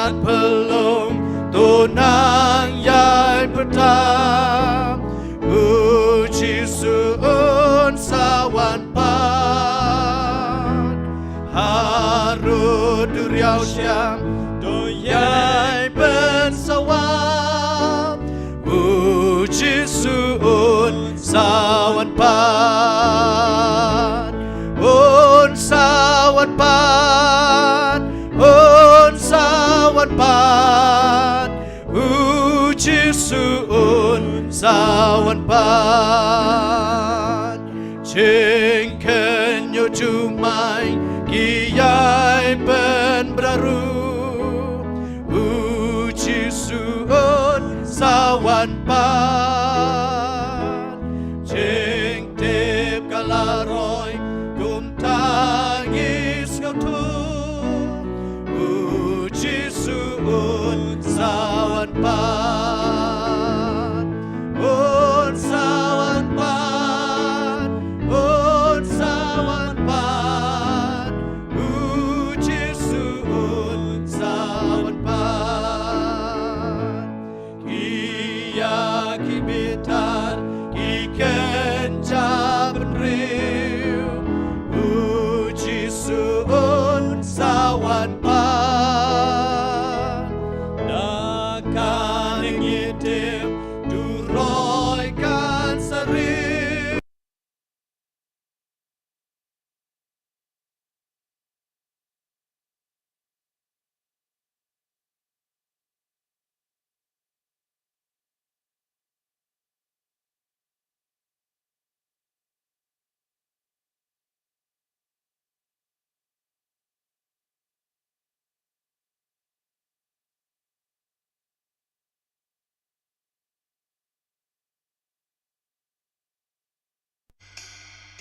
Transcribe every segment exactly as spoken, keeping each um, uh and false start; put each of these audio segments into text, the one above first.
Pynlong to nang ïai pyrta, U Jisu un sa wan pat. Harud duriaw shyiap to ïai pynsawa, U Jisu un sa wan pat, un sa wan pat, un sa wan pat, U Jisu un sa wan pat. Jingkynjoh jumai ki ïai pynbra ruh, U Jisu un sa wan pat. Jingtip ka la roi kumta ngi sngewthuh, U Jisu un sa wan pat, un sa wan pat, un sa wan pat, U Jisu un sa wan pat. Ki ïa ki bitar, ki kynja bynriew, U Jisu un sa wan pat. Da kane ngi tip, to roi kan sa rieh.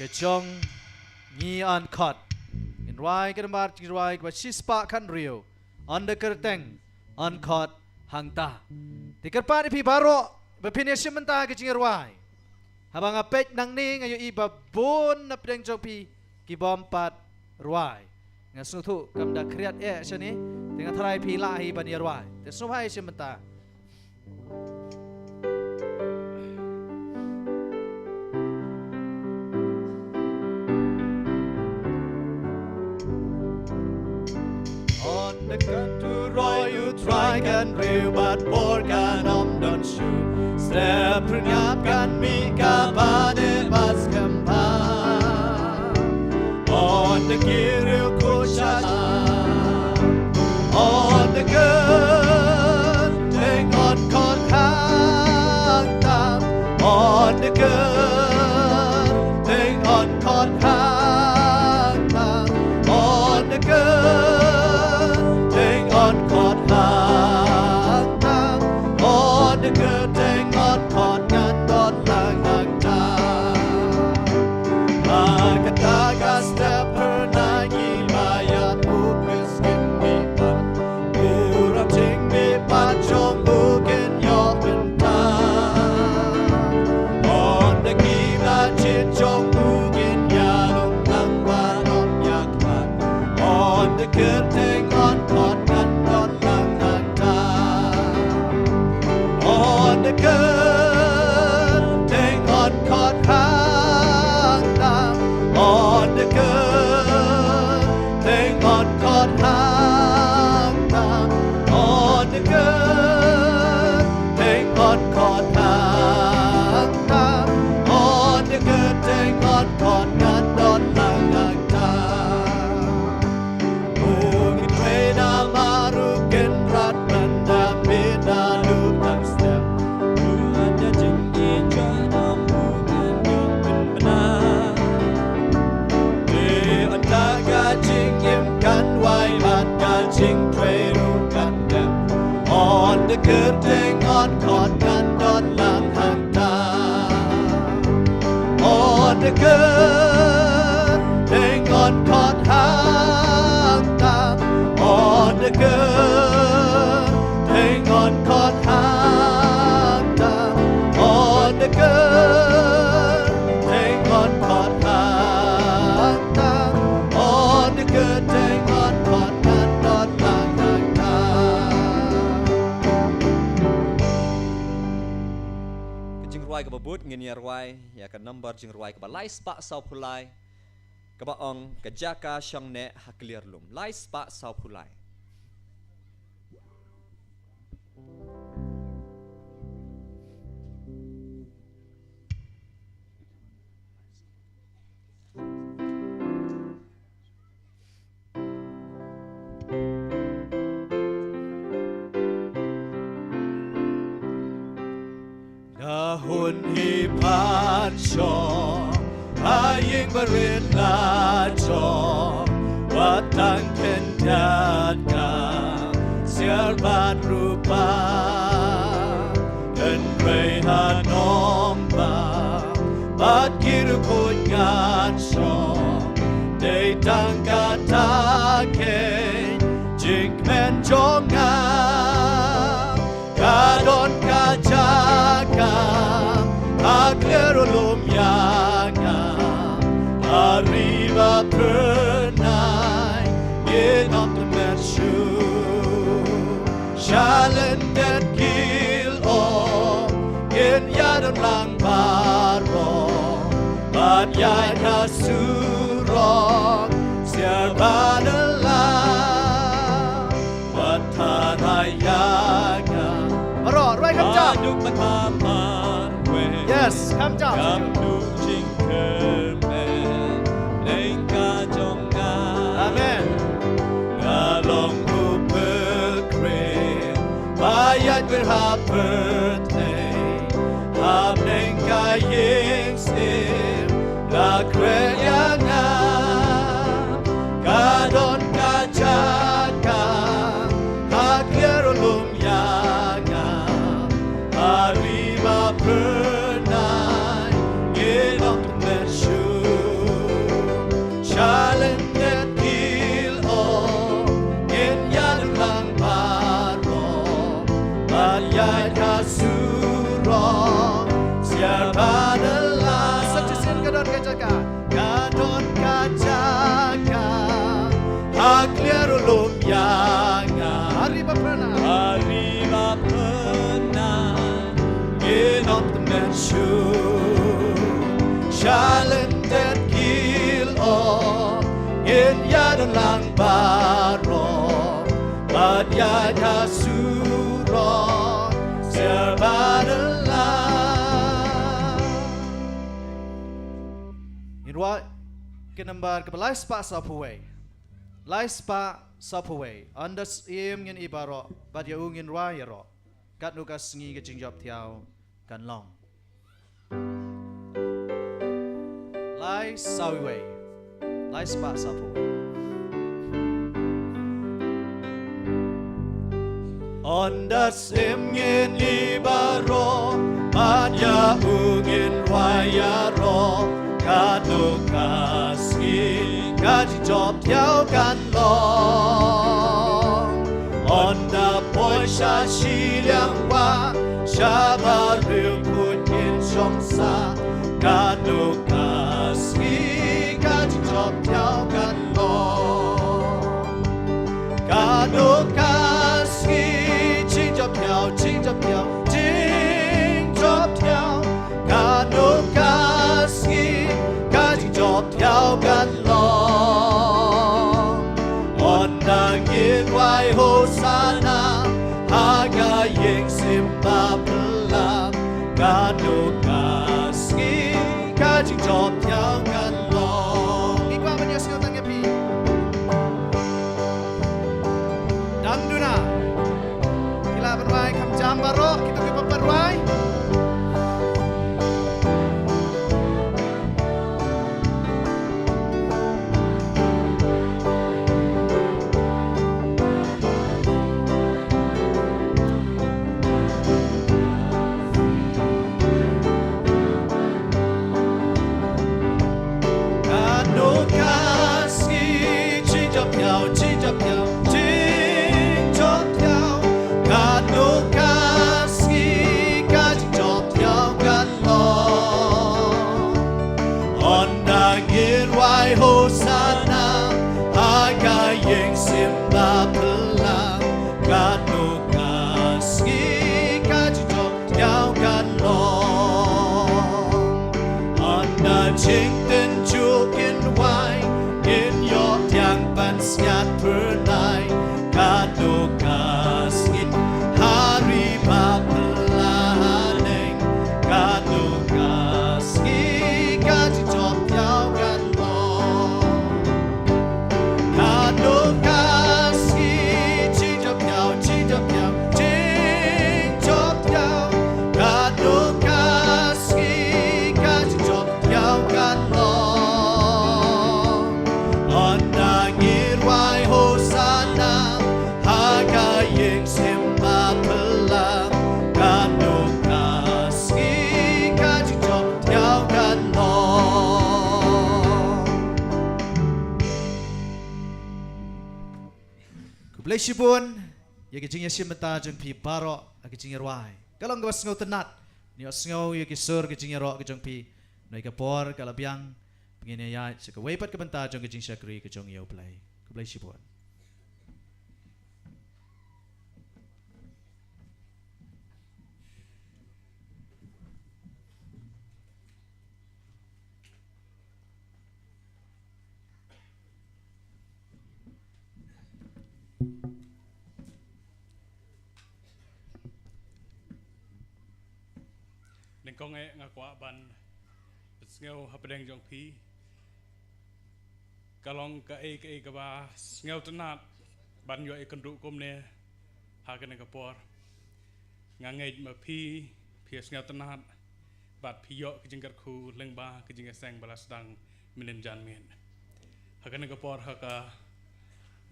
Ka jong ngi yn khot. Ngin rwai ka namar jingrwai kaba shispah khathynriew. Ynda kyrteng yn khot hangta. Te kyrpad ïa phi baroh ba phin ïashim bynta ka jingrwai. Haba nga peit nangne nga ïohi ba bun na pdeng jong phi ki bym pat rwai. Nga sngewthuh kam da khriat eh shane, te nga tharai phi lah hi ban ïa rwai. Te sngewbha ïashim bynta. Ynda katu roi U Trai kan riew bad por kan ym don shuh. Step pyrngap kan mih kaba dei bad skhem bha. Ynda ki riew kut sha la, ynda kyrteng yn khot hangta. Ynda kyrteng yn khot hangta. Ynda kyrteng yn khot hangta. Ynda kyrteng yn khot ngan don lang hangta. Ha kata ka step pyrnai ngi ba ïa u Khrist ngim mih pat. U ram jingmihpat jong u ngin ïoh bynta. Ynda ki ba jied jong u ngin ïalum lang bad ym ïa khlad. Ynda kyrteng yn khot ngan don lang hangta. Ynda kyrteng yn khot hangta. Ynda kyrteng yn khot hangta. Ynda kyrteng yn khot hangta. Ynda kyrteng yn khot ngan don lang hangta. U Kynrad namar u Kynrad ban da bit da lut tang step. U ïa jingïeit jong u kan ïoh pynbna. Te ynda ka jingim kan wai bad ka jingtrei ruh kan dep. Ynda kyrteng yn khot ngan don lang hangta. Ynda kyrteng yn khot hangta. Ynda kyrteng yn khot hangta. Ynda kyrteng yn khot hangta. Ynda kyrteng yn khot ngan don lang hangta. Kaba bud ngin ïa rwai ïa ka number jingrwai kaba lai spah saw phew lai, kaba ong ka jaka shong neh ha kliar lum. Lai spah saw phew lai. Na hun hi phan shong ha ïing barit la jong, wat tang khyndiat ka siar bad rupa. Hynrei ha nongbah bad ki riewkhuid ngan shong, dei tang kata keiñ jingkmen jong nga. Ka don ka jaka ha kliar u lum ïa nga, ha ri ba phyrnai ngin ym tymmen shuh. Sha lyndet kil o ngin ïadon lang baroh, bad ïaid ha surok siar bad la. Wat tharai ïa nga. Baroh, rwai kham jam. Haduh ba ka marwei. Yes, kham jam. Kam duh jingkyrmen lyngka jong nga. Amen. Nga long u pilgrim ba ïaid wir ha pyrthei, hapdeng ka ïing sim la khreh ïa nga. Ka don ka jaka ha kliar u lum ïa nga, ha ri ba phyrnai ngin ym tymmen shuh. Sha lyndet kil o ngin ïadon lang baroh, bad ïaid ha surok siar bad la. Sa shisien ka don ka jaka. Ka don ka jaka ha kliar u lum ïa nga, ha ri ba phyrnai, ha ri ba phyrnai ngin ym tymmen shuh. Sha lyndet kil o ngin ïadon lang baroh, bad ïaid ha surok siar bad la. Ngin rwai ka number kaba lai spah saw phew wei. Lai spah saw phew wei. Ynda siem ngin ïa baroh bad ïa u ngin rwai ïaroh. Katno ka sngi ka jingjop thiaw kan long. Lai saw wei. Lai spah saw phew wei. Ynda siem ngin ïa baroh, bad ïa u ngin rwai ïaroh, katno ka sngi ka jingjop thiaw kan long. Ynda poi sha shiliang wah, sha ba riewkhuid ngin shong sah, katno ka sngi ka jingjop thiaw kan long. Katno ka sngi jingjop thiaw, jingjop thiaw, jingjop thiaw. Katno ka sngi ka jingjop thiaw kan long. Ynda ngin rwai Hosanna ha ka ïing sim ba phylla, katno ka sngi ka jingjop thiaw kan long. Ngi kwah ban ïasngewthuh ïa phi. Dang duna. Ki lah ban rwai kham jam baroh, kito kiba pat rwai. Katno ka sngi jingjop thiaw, jingjop thiaw, jingjop thiaw. Katno ka sngi ka jingjop thiaw kan long. Ynda ngin rwai Hosanna ha ka ïing sim ba phylla, katno ka sngi ka jingjop thiaw kan long. Sngap pyrnai, katno ka sngi ha ri bapla ha neng, katno ka sngi ka jingjop thiaw kan long. Katno ka sngi jingjop thiaw, jingjop thiaw, jingjop thiaw. Katno ka sngi ka jingjop thiaw kan long. Ynda ngi rwai Hosanna ha ka ïing sim bapla, katno ka sngi ka jingjop thiaw kan long. Khublei shibun ïa ka jingïashim bynta jong phi baroh ha ka jingïarwai. Ka long kaba sngewtynnat. Ngi ïohsngew ïa ki sur ka jingïaroh ka jong phi. Nai ka por ka la biang. Ngin ïa ïaid sha kawei pat ka bynta jong ka jingshakri ka jong ïa U Blei. Khublei shibun. Nyngkong eh nga kwah ban pynsngew hapdeng jong phi. Ka long kaei kaei kaba sngewtynnat ban ïoh ïakynduh kumne ha kane ka por. Nga ngeit ma phi, phi sngewtynnat bad phi ïoh ka jingkyrkhu lyngba ka jingïaseng ba la sdang mynnin janmiet. Ha kane ka por ha ka,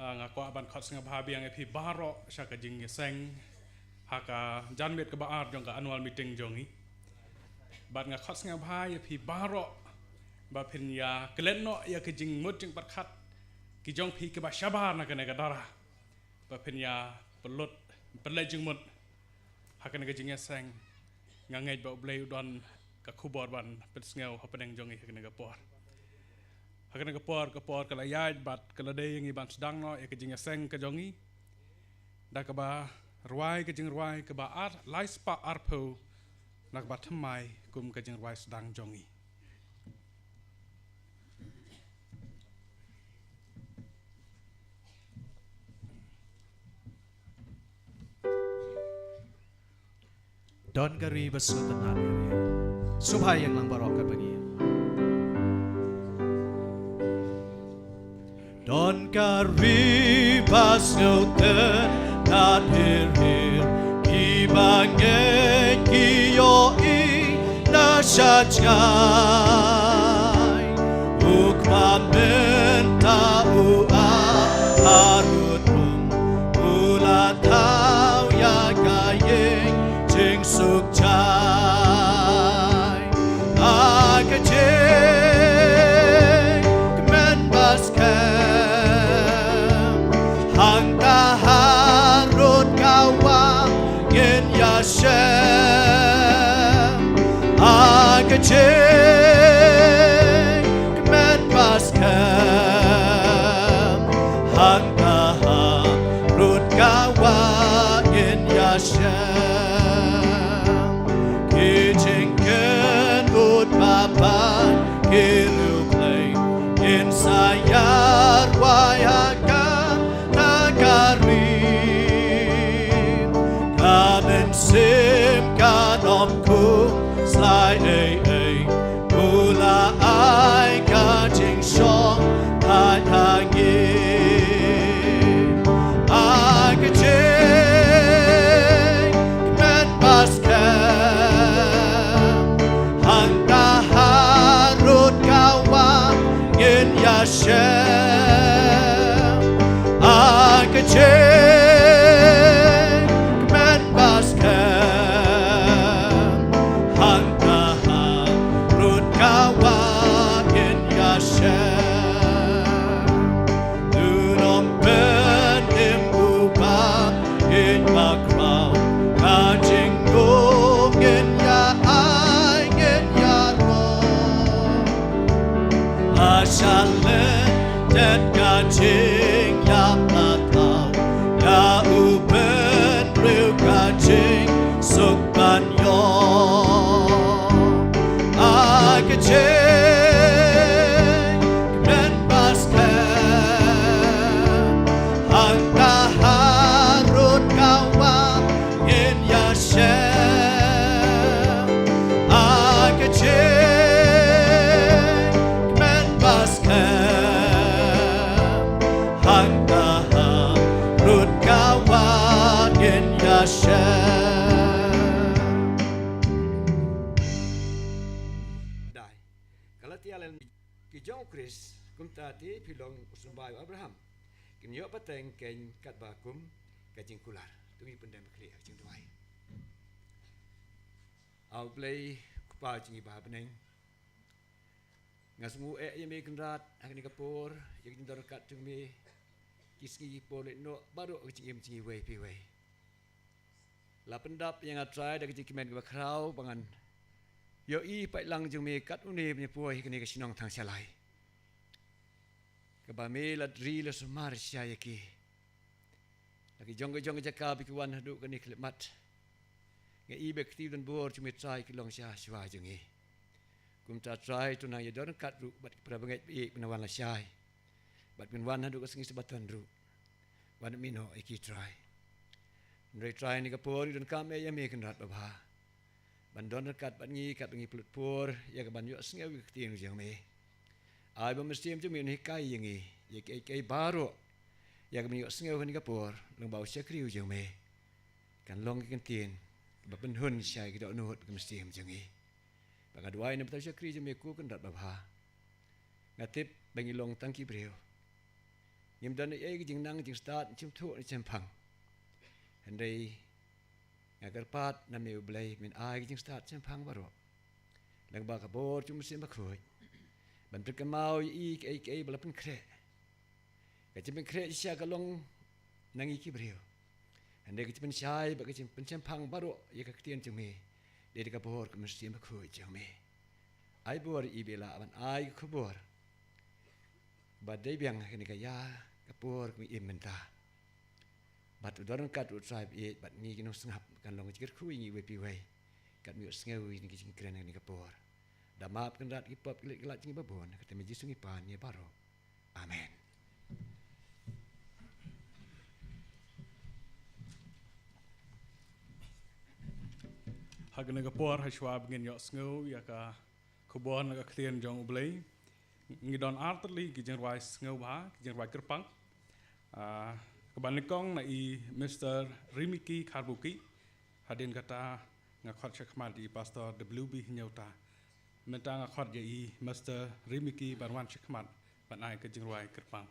ah, nga kwah ban khot sngewbha biang ïa phi baroh sha ka jingïaseng ha ka janmiet kaba ar jong ka annual meeting jong ngi. Bad nga khot sngewbha ïa phi baroh ba phin ïa klet noh ïa ka jingmut jingpyrkhat ki jong phi kiba shabar na kane ka dara. Ba phin ïa pynlut, pynleit jingmut ha kane ka jingïaseng. Nga ngeit ba U Blei u don ka khubor ban pynsngew hapdeng jong ngi ha kane ka por. Ha kane ka por, ka por ka la ïaid bad ka la dei ïa ngi ban sdang noh ïa ka jingïaseng ka jong ngi da kaba rwai ka jingrwai kaba ar, lai spah arphew na kaba thymmai kum ka jingrwai sdang jong ngi. Don ka ri ba sngewtynnat ïa ri. Sngewbha ïa ngi lang baroh ka ba ngi. Don ka ri ba sngewtynnat ïa ri, kiba ngeit ki ïohi na sha jngai. U kpa mynta u Aharud um, u la thaw ïa ka ïing jingsuk jai. Ha ka jingkmen ba skhem, hangta Harud ka wah ngin ïashem. Ha ka jingkmen ba skhem, hangta Harud ka wah ngin ïashem. Ki jingkynnoh ba ban ki riewblei ngin sa ïarwai ha kane ka ri. Ka mynsiem kan ym khuslai ei ei, u la ai ka jingshongthait ha ngi. Ha ka jingkmen ba skhem, hangta Harud ka wah ngin ïashem. Ha ka jingkmen ba skhem, Share. Dai. Galatia len ki jong Khrist, kumta te phi long u symbai u Abraham. Kin ïoh pateng kein katba kum ka jingkular. To ngin pyndem khlieh ha ka jingduwai. A Blei Kpa jong ngi ba ha bneng. Nga sngew eh ïa me Kynrad, ha kane ka por, ïa ka jingdon ryngkat jong me, ki sngi ki por leit noh, baroh ka jingim jong ngi iwei pa iwei. La pyndap ïa nga Trai da ka jingkmen kaba khraw, ba ngan ïohi paidlang jong me kat une ba ngi poi ha kane ka shnong Thangshalai. Kaba me la ri la sumar sha ïa ki. La ki jong ka jong ka jaka ba ki wan haduh kane ka khyllipmat. Nga i ba ka kti don bor jong me Trai ki long sha shuwa jong ngi. Kumta Trai to nang ïa don ryngkat ruh bad ki para bangeit ba ïeit ba na wan lashai. Bad ban wan haduh ka sngi Sabaton ruh. Wan mih noh ïa ki Trai. Hynrei Trai kane ka por ngi donkam eh ïa me Kynrad babha. Ban don ryngkat bad ngi katba ngi pynlut por ïa ka ban ïohsngew ïa ka ktien jong me. Ai ba u Mynsiem jong me un hikai ïa ngi ïa kiei kiei baroh ïa ka ban ïohsngew ha kane ka por lyngba u shakri jong me. Kan long ka ktien kaba pynhun sha ïa ki dohnud ka mynsiem jong ngi. Ba nga duwai namar u shakri jong me ko Kynrad babha. Nga tip ba ngi long tang ki briew. Ngim don ei ei ka jingnang jingstad, shim thuh ne shim phang. Hynrei nga kyrpad na me U Blei men ai ka jingstad shim phang baroh. Lyngba ka bor jong u Mynsiem Bakhuid. Ban pynkynmaw ïa i kiei kiei ba la pynkhreh. Ka jingpynkhreh shisha ka long na ngi ki briew. Hynrei ka jingpynshai bad ka jingpynshemphang baroh ïa ka ktien jong me. Dei da ka bor ka Mynsiem Bakhuid jong me. Ai bor ïa i ba i lah ban ai ka khubor. Ba dei biang ha kane ka ïa ka por ka me im mynta. Bad u don ryngkat ruh Trai ba ïeit bad ngi ki nongsngap kan long ka jingkyrkhu ïa ngi iwei pa iwei. Kat me ïohsngew ïa ngi ki jingkren ha kane ka por. Da map Kynrad ki pop ki leit ki lait jong ngi babun, ha ka kyrteng u Jisu ngi pan ïa baroh. Amen. Ha kane ka por ha shuwa ba ngin ïohsngew ïa ka khubor na ka ktien jong U Blei. Ngi don ar tylli ki jingrwai sngewbha, ki jingrwai kyrpang. Ah, kaba nyngkong na i Mister Rimiki Kharbuki. Hadien kata nga khot shakhmat ïa i Pastor W B Hynñiewta. Mynta nga khot ïa i Mister Rimiki ban wan shakhmat ban ai ka jingrwai kyrpang.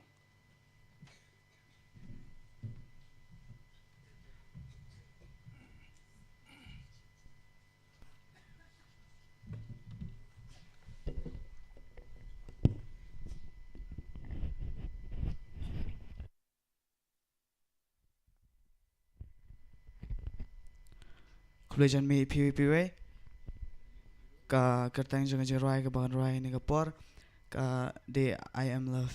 Khublei jan mi P V P W. Ka kyrteng jong ka jingrwai kaba ngan rwai ha kane ka por ka dei I Am Love.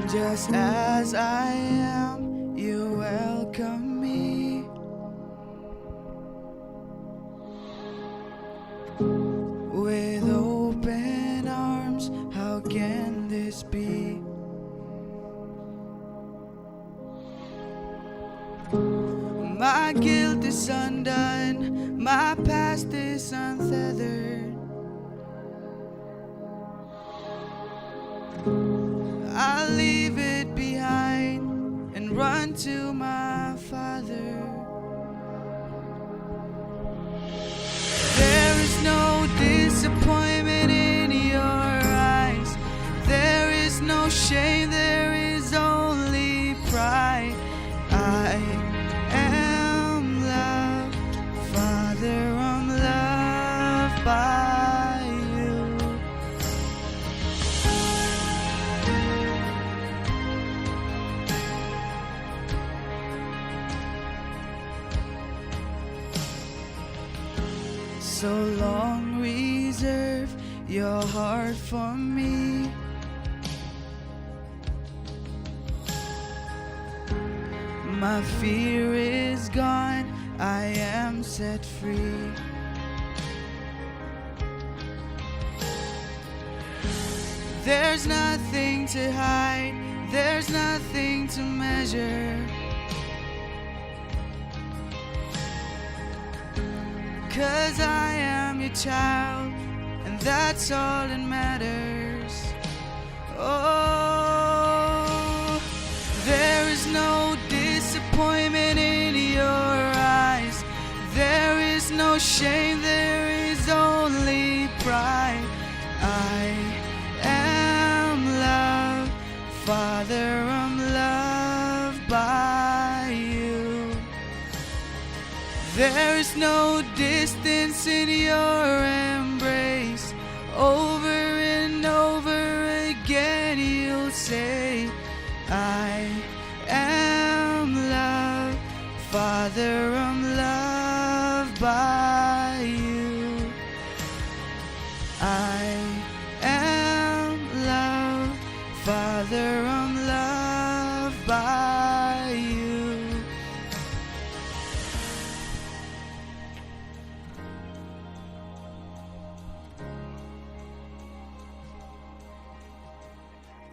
Just as I am, you welcome me. With open arms, how can this be? My guilt is undone, my past is untethered. I leave it behind and run to my Father. There is no disappointment in your eyes. There is no shame, there is only pride. I am loved, Father, I'm loved by you. So long reserve your heart for me. My fear is gone, I am set free. There's nothing to hide, there's nothing to measure. 'Cause I am your child, and that's all that matters. Oh, there is no disappointment in your eyes. There is no shame, there is only pride. I am loved, Father, I'm loved by you. There is no distance in your embrace. Over and over again you'll say, I am loved, Father, I'm loved by you. I am loved, Father, I'm loved by you.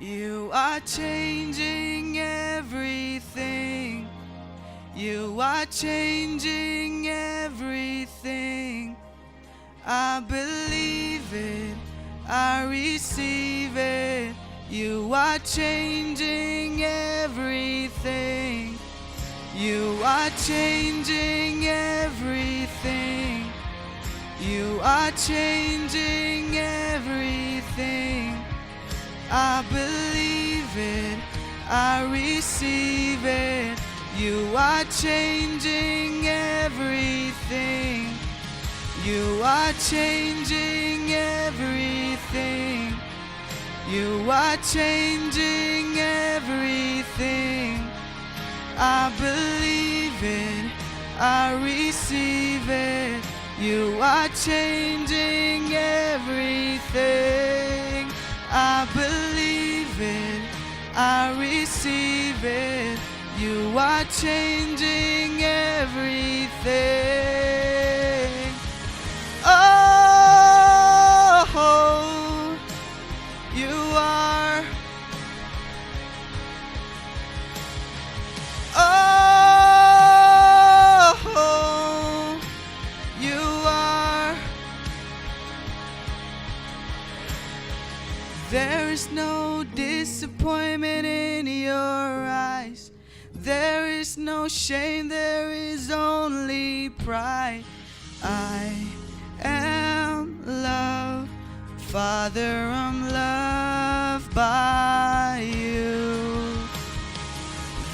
You are changing everything. You are changing everything. I believe it. I receive it. You are changing everything. You are changing everything. You are changing everything. I believe it. I receive it. You are changing everything. You are changing everything. You are changing everything. I believe it. I receive it. You are changing everything. I believe it. I receive it. You are changing everything. Oh, you are. Oh, you are. There is no disappointment in your eyes. There is no shame, there is only pride. I am loved, Father, I'm loved by you.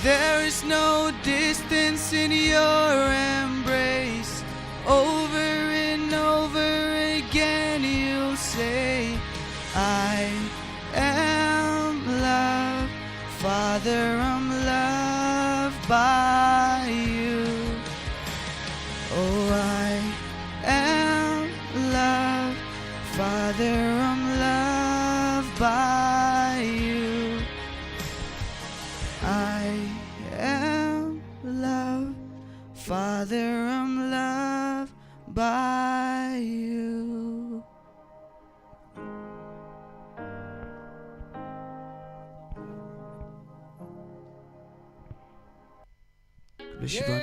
There is no distance in your embrace. Over and over again you'll say, I am loved, Father, I'm loved by you. Oh, I am loved, Father, I'm loved by you. I am loved, Father, I'm loved by you. Bless you, bud.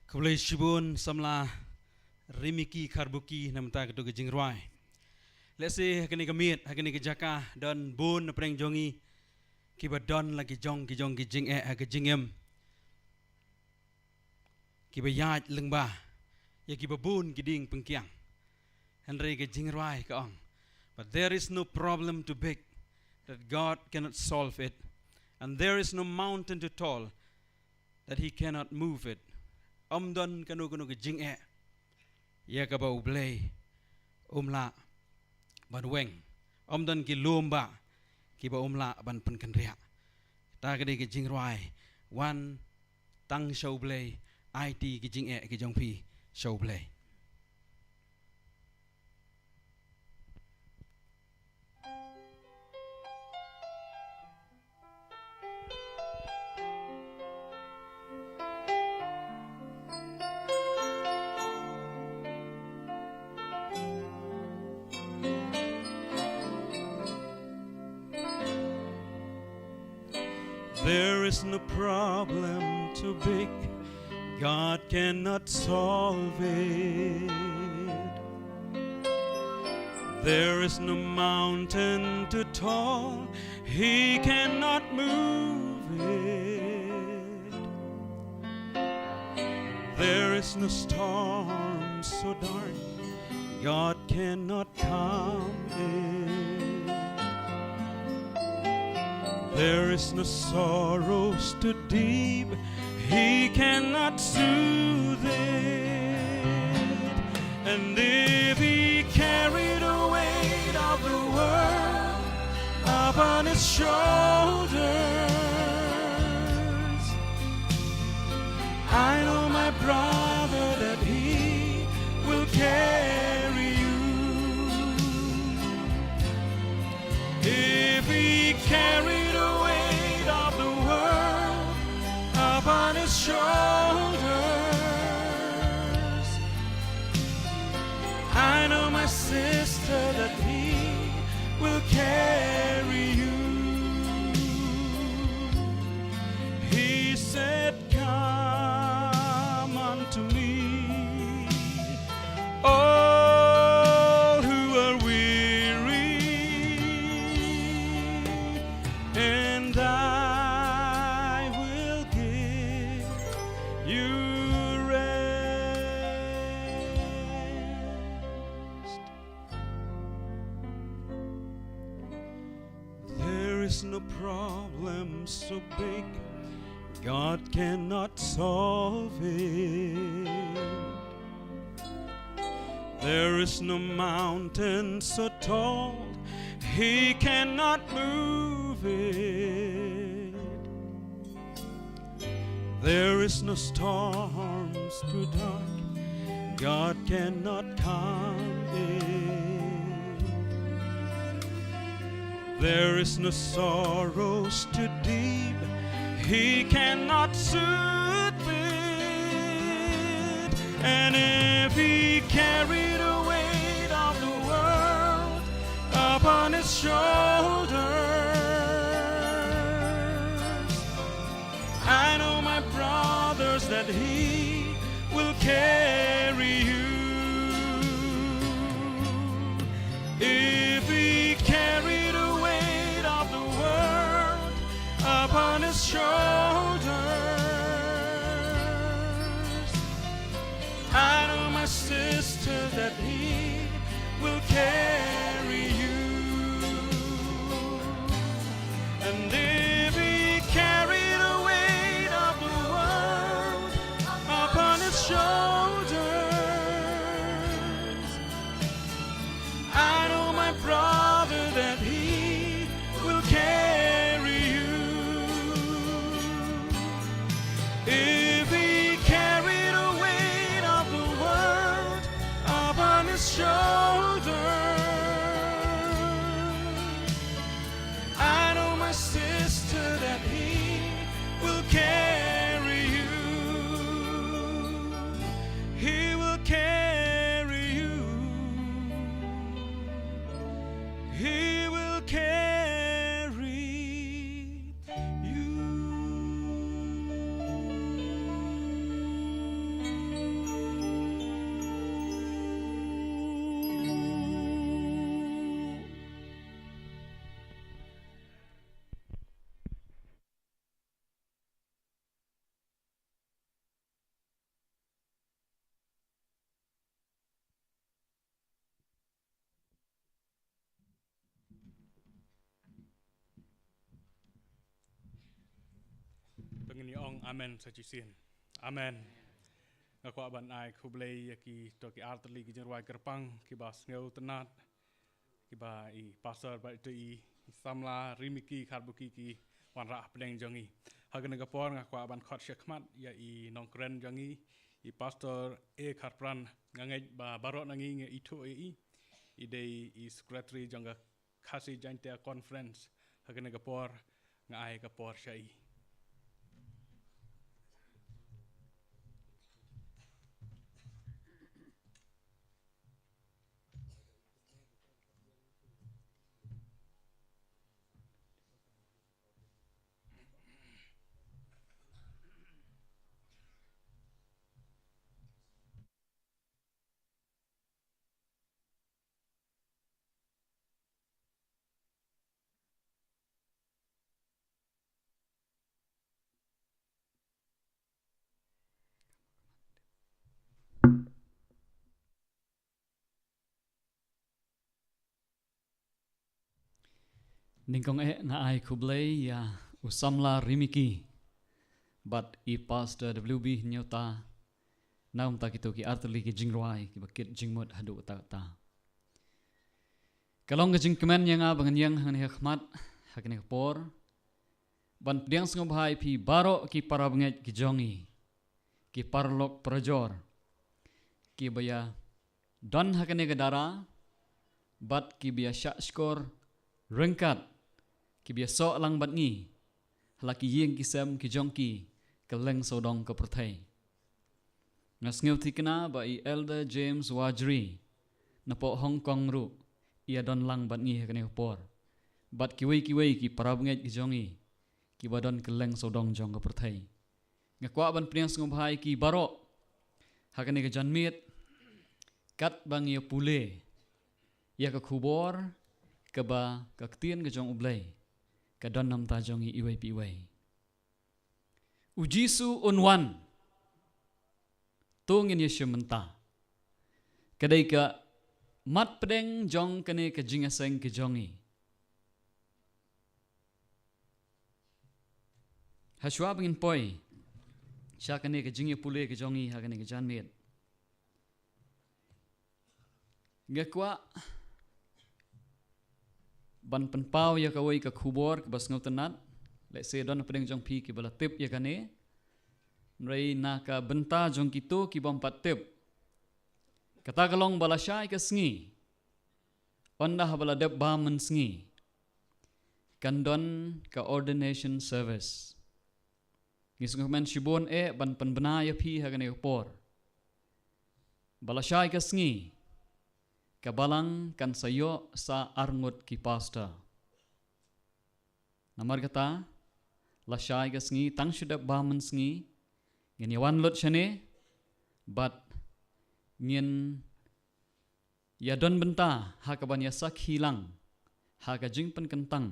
Khublei shibun samla Rimiki Kharbuki namar kata ka jingrwai. Lehse ha kane ka miet, ha kane ka jaka, don bun na pdeng jong ngi kiba don la ki jong ki jong ki jingeh ha ka jingim. Kiba ïaid lyngba ïa kiba bun ki dieng pyngkiang. Hynrei ka jingrwai ka ong, but there is no problem too big that God cannot solve it, and there is no mountain too tall that he cannot move it. Ym don kano kano ka jingeh ïa kaba U Blei um lah ban weng Ym don ki lum ba, kiba um lah ban pynkynriah. Ta ka dei ka jingrwai, wan tang sha U Blei, aiti ki jingeh ki jong phi sha U Blei. There is no problem too big God cannot solve it. There is no mountain too tall He cannot move it. There is no storm so dark God cannot calm it. There is no sorrows too deep He cannot soothe it. And if He carried the weight of the world upon His shoulders, I know, my brother, that He will carry you. If He carried the weight of the world upon His shoulders, I know, my sister, that He will carry you. He said, "Come unto me, all who are weary, and I will give you rest." There is no problem so big God cannot solve it. There is no mountain so tall He cannot move it. There is no storms too dark God cannot calm it. There is no sorrows too deep He cannot soothe it. And if He carried the weight of the world upon His shoulders, I know, my brothers, that He will carry you. If He carried the weight of the world upon His shoulders, I know, my sister, that He will carry you. And if He carried the weight of the world upon His shoulders, I know, my brother, that He will carry you. If He carried the weight of the world upon His shoulders, I know, my sister, that He will carry you. He will carry you. He will carry you. Te ngin ïa ong amen sa shisien. Amen. Nga kwah ban ai khublei ïa kito ki artylli ki jingrwai kyrpang kiba sngewtynnat. Kiba i pastor bad ito i, i samla Rimiki Kharbuki ki wanrah hapdeng jong i. Ha kane ka por nga kwah ban khot shakhmat ïa i nongkren jong i, i pastor A Kharpran. Nga ngeit ba baroh na ngi ngi ithuh ïa i. I dei i secretary jong ka Khasi Jaintia Conference. Ha kane ka por nga ai ka por sha i. Nyngkong eh nga ai khublei ïa u samla Rimiki bad i pastor W B Hynñiewta na bynta kito ki artylli ki jingrwai kiba kit jingmut haduh katta katta. Ka long ka jingkmen ïa nga ba ngan ïeng hangne ha khmat ha kane ka por ban pdiang sngewbha ïa phi baroh ki para bangeit ki jong i, ki paralok parajor kiba ïa don ha kane ka dara bad kiba ïa shahshkor ryngkat, kiba ïa soh lang bad ngi ha la ki ïing ki sem ki jong ki kylleng sawdong ka pyrthei. Nga sngewthikna ba i Elder James Wajri napoh Hong Kong ruh i ïa don lang bad ngi ha kane ka por, bad kiwei kiwei ki para bangeit ki jong i kiba don kylleng sawdong jong ka pyrthei. Nga kwah ban pdiang sngewbha ïa ki baroh ha kane ka janmiet katba ngi ïa pule ïa ka khubor kaba ka ktien ka jong U Blei ka don na bynta jong i iwei pa iwei. U Jisu un wan. To ngin ïa shim mynta. Ka dei ka mat pdeng jong kane ka jingïaseng ka jong i. Hashwa ba ngin poi sha kane ka jingïapule ka jong i ha kane ka janmiet, nga kwah ban pynpaw ïa kawei ka khubor kaba sngewtynnat. Lehse don hapdeng jong phi kiba la tip ïa kane. Hynrei na ka bynta jong kito ki bym pat tip, kata ka long ba lashai ka sngi, ynda haba la dep bam mynsngi, kan don ka ordination service. Ngi sngewkmen shibun eh ban pynbna ïa phi ha kane ka por ba lashai ka sngi ka balang kan sa ïoh sa arngut ki pastor. Namar kata, lashai ka sngi tang shu dep bam mynsngi ngin ïa wan lut shane bad ngin ïa don bynta ha kaban ïa sakhi lang ha ka jingpynkyntang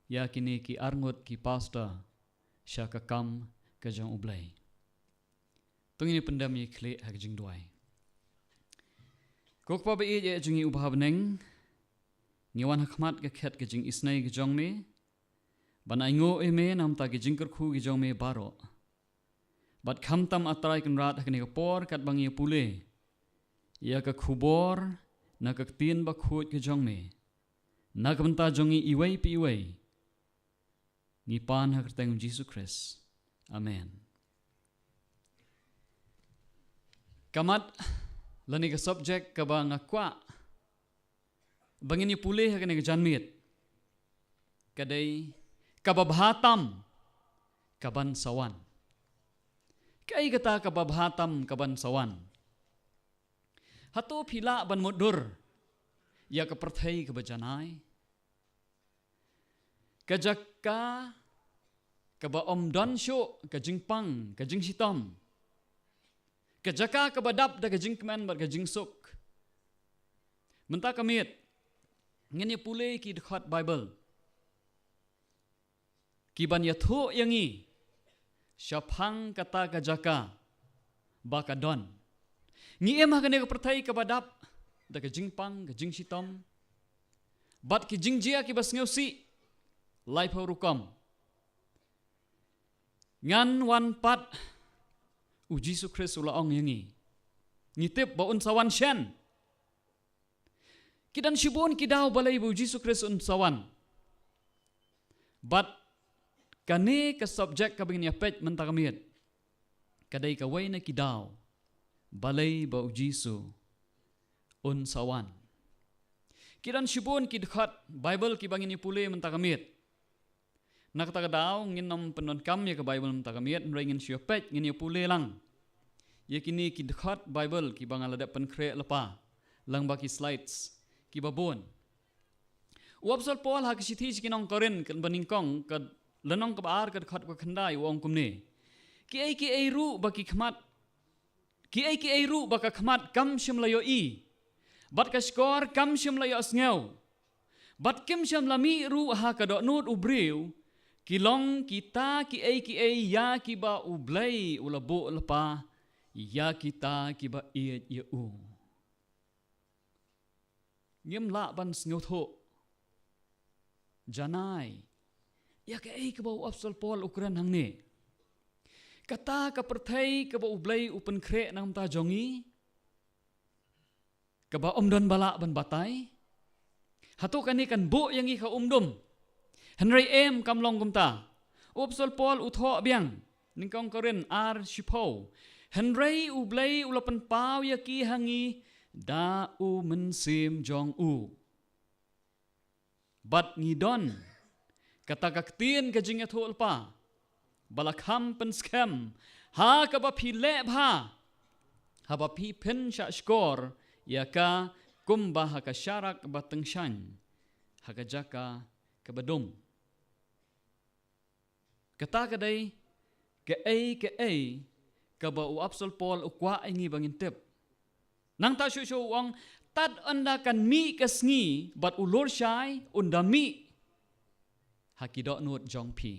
ïa kine ki arngut ki pastor sha ka kam ka jong U Blei. To ngin ïa pyndem ïa khlieh ha ka jingduwai. Ko Kpa ba ïeit jong ngi uba ha bneng, ngi wan ha khmat ka khet ka jingisnei ka jong me ban ainguh ïa me na bynta ki jingkyrkhu ki jong me baroh. Bad khamtam A Trai Kynrad ha kane ka por katba ngi ïa pule ïa ka khubor na ka ktien bakhuid ka jong me na ka bynta jong ngi iwei pa iwei, ngi pan ha ka kyrteng U Jisu Khrist. Amen. Ka mat lane ka subject kaba nga kwah ba ngin ïa pule ha kane ka janmiet ka dei kaba bha tam kaban sa wan. Kaei kata kaba bha tam kaban sa wan? Hato phi lah ban mutdur ïa ka pyrthei kaba janai? Ka jaka kaba ym don shuh ka jingpang ka jingshitom, ka jaka kaba dap da ka jingkmen bad ka jingsuk. Mynta ka miet ngin ïa pule ki dkhot Baibl kiban ïathuh ïa ngi shaphang kata ka jaka ba ka don. Ngi im ha kane ka pyrthei kaba dap da ka jingpang ka jingshitom bad ki jingjia kiba sngewsih laiphew rukom. Ngan wan pat, U Jisu Khrist u la ong ïa ngi. Ngi tip ba un sa wan shen. Ki don shibun ki daw balei ba u Jisu Khrist un sa wan. Bad kane ka subject kaba ngin ïa peit mynta ka miet, ka dei kawei na ki daw balei ba u Jisu un sa wan. Ki don shibun ki dkhot Baibl kiba ngin ïa pule mynta ka miet. Na kata ka daw ngin nym pyndonkam ïa ka Baibl mynta ka miet, hynrei ngin shu ïa peit, ngin ïa pule lang ïa kine ki dkhot Baibl kiba nga la dep pynkhreh lypa lyngba ki slides kiba bun. U Apostol Paul ha ka shithi sha ki nong Korinth kaba nyngkong, ka lynnong kaba ar, ka dkhot kaba khyndai, u ong kumne: Kiei kiei ruh ba ki khmat, kiei kiei ruh ba ka khmat kam shym la ïohi, bad ka shkor kam shym la ïohsngew, bad kim shym la mih ruh ha ka dohnud u briew, ki long kita kiei kiei ïa kiba U Blei u la buh lypa ïa kita kiba ïeit ïa u. Ngim lah ban sngewthuh janai ïa kaei kaba u Apostol Paul u kren hangne. Kata ka pyrthei kaba U Blei u pynkhreh na ka bynta jong ngi, kaba ym don ba lah ban batai. Hato kane kan buh ïa ngi ka umdum? Hynrei em, kam long kumta. U Apostol Paul u thoh biang, nyngkong Korinth ar shiphew: Hynrei U Blei u la pynpaw ïa ki ha ngi da u Mynsiem jong u. Bad ngi don kata ka ktien ka jingïathuhlypa ba la kham pynskhem, ha kaba phi leh bha haba phi pynshah shkor ïa ka, kumba ha ka sharak ba tyngshaiñ ha ka jaka kaba dum. Kata ka dei kaei kaei kaba u Apostol Paul u kwah ïa ngi ba ngin tip. Nangta shuh shuh u ong, tad ynda kan mih ka sngi bad u lurshai un da mih ha ki dohnud jong phi.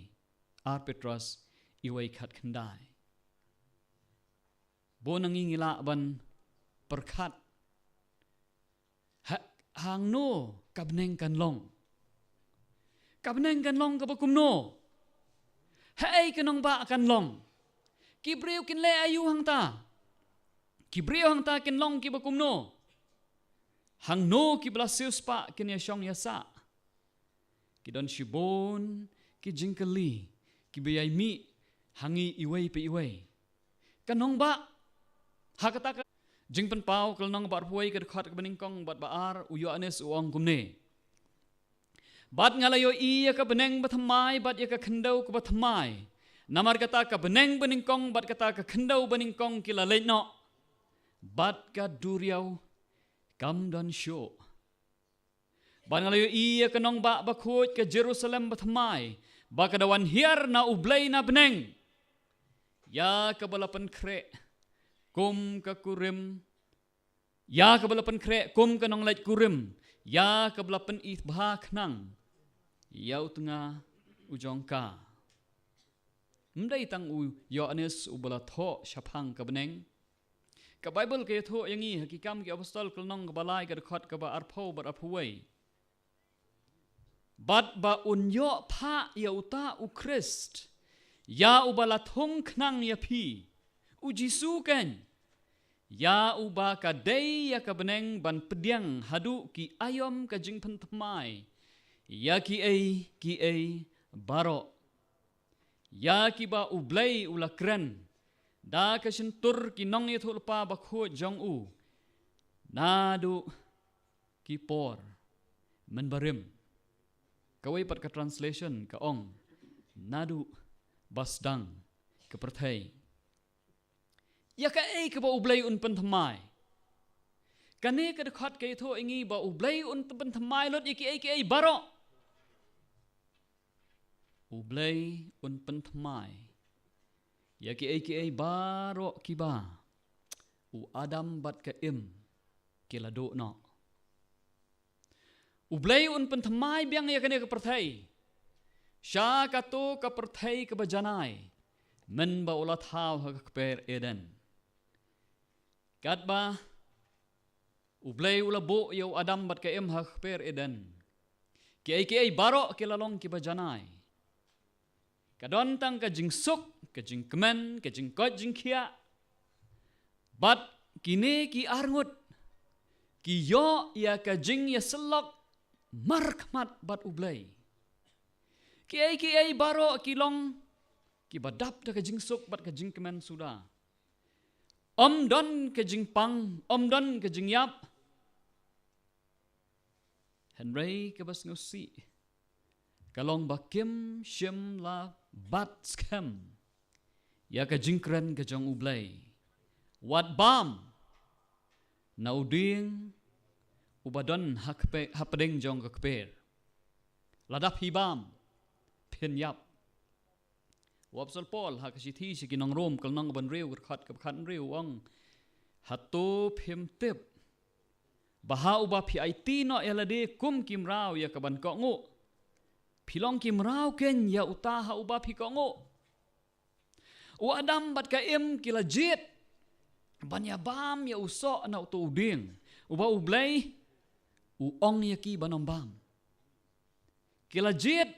Ar Petros wei khatkhyndai. Bun na ngi ngi lah ban pyrkhat, ha, hangno ka bneng kan long? Ka bneng kan long kaba kumno? Haei ka nongbah kan long? Ki briew kin leh aïu hangta? Ki briew hangta kin long kiba kumno? Hangno kiba la siewspah kin ïashong ïasah? Ki don shibun ki jingkylli kiba ïai mih ha ngi iwei pa iwei. Ka nongbah, ha kata ka Jingpynpaw ka lynnong ba arphew wei, ka dkhot kaba nyngkong bad ba ar, u Ïoannis u ong kumne: Bad nga la ïohi ïa ka bneng bathymmai bad ïa ka khyndew kaba thymmai. Namar kata ka bneng banyngkong bad kata ka khyndew banyngkong ki la leit noh, bad ka duriaw kam don shuh. Bad nga la ïohi ïa ka nongbah bakhuid, ka Jerusalem bathymmai, ba ka da wan hiar na U Blei na bneng, ïa kaba la pynkhreh kum ka kurim, ïa kaba la pynkhreh kum ka nongleit kurim, ïa kaba la pyni bha khnang ïa u tnga u jong ka. Ym dei tang u Ïoannis uba la thoh shaphang ka bneng. Ka Baibl ka ïathuh ïa ngi ha Ki Kam ki Apostol ka lynnong kaba lai, ka dkhot kaba arphew bad arphew wei: Bad ba un ïoh phah ïa uta u Khrist, ïa uba la thung khnang ïa phi, u Jisu keiñ, ïa uba ka dei ïa ka bneng ban pdiang haduh ki aïom ka jingpynthymmai ïa kiei kiei baroh, ïa kiba U Blei u la kren da ka shyntur ki nongïathuhlypa bakhuid jong u naduh ki por mynbarim. Kawei pat ka translation ka ong, naduh ba sdang ka pyrthei. Ïa kaei kaba U Blei un pynthymmai? Kane ka dkhot ka ïathuh ïa ngi ba U Blei un pynthymmai lut ïa kiei kiei baroh. U Blei un pynthymmai ïa kiei kiei baroh kiba u Adam bad ka Im ki la duh noh. U Blei un pynthymmai biang ïa kane ka pyrthei sha kato ka pyrthei kaba janai, mynba u la thaw ha ka kper Eden. Katba U Blei u la buh ïa u Adam bad ka Im ha ka kper Eden, kiei kiei baroh ki la long kiba janai. Ka don tang ka jingsuk, ka jingkmen, ka jingkoit jingkhiah, bad kine ki arngut ki ïoh ïa ka jingïasyllok markhmat bad U Blei. Kiei kiei baroh ki long kiba dap da ka jingsuk bad ka jingkmen suda. Ym don ka jingpang, ym don ka jingïap. Hynrei kaba sngewsih ka long ba kim shym la bat skhem ïa ka jingkren ka jong U Blei. Wat bam na u dieng uba don ha kpe-, hapdeng jong ka kper. Lada phi bam, phin ïap. U Apostol Paul ha ka shithi sha ki nong Rom, ka lynnong ba hynriew, ka dkhot kaba khathynriew, u ong: Hato phim tip ba ha uba phi aiti noh ïa lade kum ki mraw ïa kaban kohnguh, phi long ki mraw keiñ ïa uta ha uba phi kohnguh? U Adam bad ka Im ki la jied ban ïa bam ïa u soh na uto u dieng uba U Blei u ong ïa ki ban ym bam. Ki la jied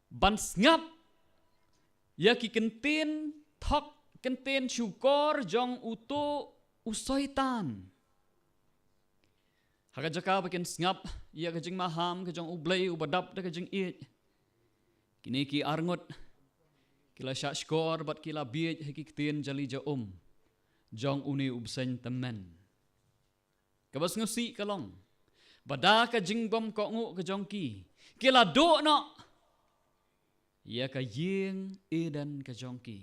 ban sngap ïa ki kyntien thok, kyntien shukor jong uto u Soitan. Ha ka jaka ba kin sngap ïa ka jingmaham ka jong U Blei uba dap da ka jingïeit, kine ki arngut ki la shah shkor bad ki la bieit ha ki ktien jali ja um jong une u bseiñ tymmen. Kaba sngewsih ka long ba da ka jingbym kohnguh ka jong ki, ki la duh noh ïa ka ïing Eden ka jong ki.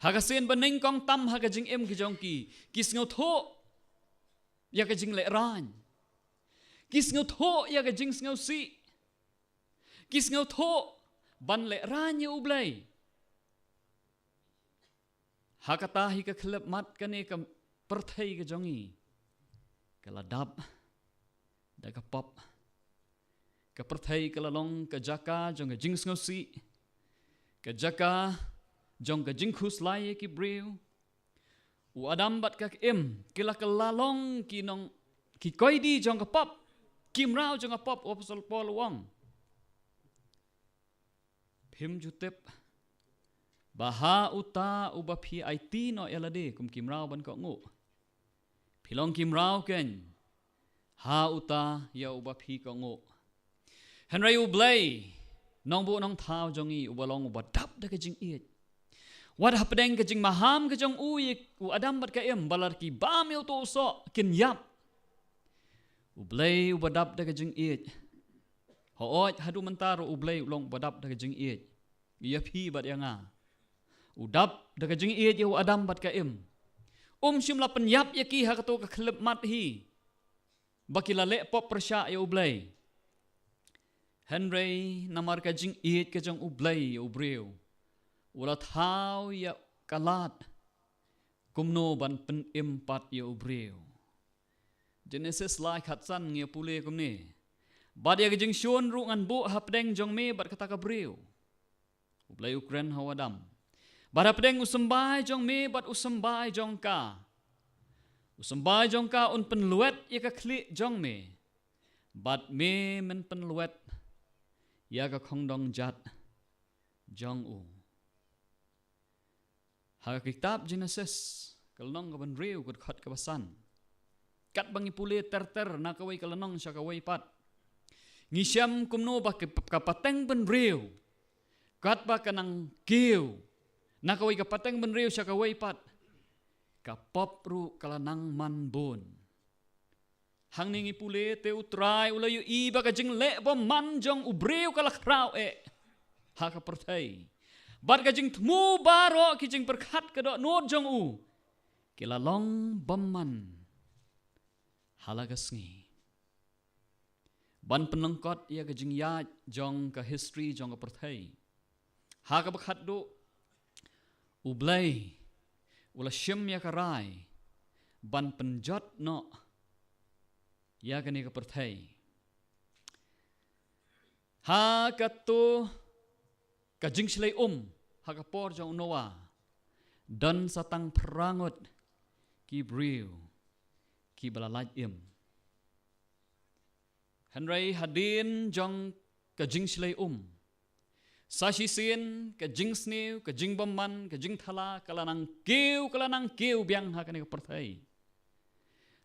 Ha ka sien ba nyngkong tam ha ka jingim ka jong ki, ki sngewthuh ïa ka jinglehrain. Ki sngewthuh ïa ka jingsngewsih. Ki sngewthuh ban lehrain ïa U Blei. Ha kata hi ka khyllipmat kane ka pyrthei ka jong ngi ka la dap da ka pop. Ka pyrthei ka la long ka jaka jong ka jingsngewsih, ka jaka jong ka jingkhuslai ïa ki briew. U Adam bad ka Im ki la kylla long ki nong, ki koidi jong ka pop, ki mraw jong ka pop, u Apostol Paul u ong. Phim ju tip ba ha uta uba phi aiti noh ïa lade kum ki mraw ban kohnguh, phi long ki mraw keiñ ha uta ïa uba phi kohnguh. Hynrei U Blei, Nongbuh Nongthaw jong ngi, uba long uba dap da ka jingïeit, wat hapdeng ka jingmaham ka jong u ïa u Adam bad ka Im, ba lada ki bam ïa uto u soh kin ïap. U Blei uba dap da ka jingïeit, hooid, haduh mynta ruh U Blei u long uba dap da ka jingïeit ïa phi bad ïa nga. U dap da ka jingïeit ïa u Adam bad ka Im. Um shym la pynïap ïa ki ha kato ka khyllipmat hi ba ki la leh pop pyrshah ïa U Blei. Hynrei namar ka jingïeit ka jong U Blei ïa u briew, u la thaw ïa ka lad kumno ban pynim pat ïa u briew. Genesis lai khatsan ngi pule kumne: Bad ïa ka jingshun ruh ngan buh hapdeng jong me bad kata ka briew. U Blei u kren ha u Adam. Bad hapdeng u symbai jong me bad u symbai jong ka, u symbai jong ka un pynlwet ïa ka khlieh jong me, bad me men pynlwet ïa ka khongdong jat jong u. Ha ka kitab Genesis, ka lynnong kaba hynriew, ka dkhot kaba san, katba ngi pule ter ter na kawei ka lynnong sha kawei pat, ngi shem kumno ba ka, ka pateng bynriew, katba ka nang kiew na kawei ka pateng bynriew sha kawei pat, ka pop ruh ka la nang man bun. Hangne ngi pule, te U Trai u la ïohi ba ka jingleh bymman jong u briew ka la khraw eh ha ka pyrthei. Bad ka jingthmu baroh ki jingpyrkhat ka dohnud jong u ki la long bymman ha la ka sngi. Ban pynlyngkot ïa ka jingïaid jong ka history jong ka pyrthei, ha kaba khatduh, U Blei u la shim ïa ka rai ban pynjot noh ïa kane ka pyrthei. Ha kato ka jingshlei um, ha ka por jong u Noah, don sa tang phra ngut ki briew kiba la lait im. Hynrei hadien jong ka jingshlei um, sa shisien ka jingsniew, ka jingbymman, ka jingthala ka la nang kiew, ka la nang kiew biang ha kane ka pyrthei.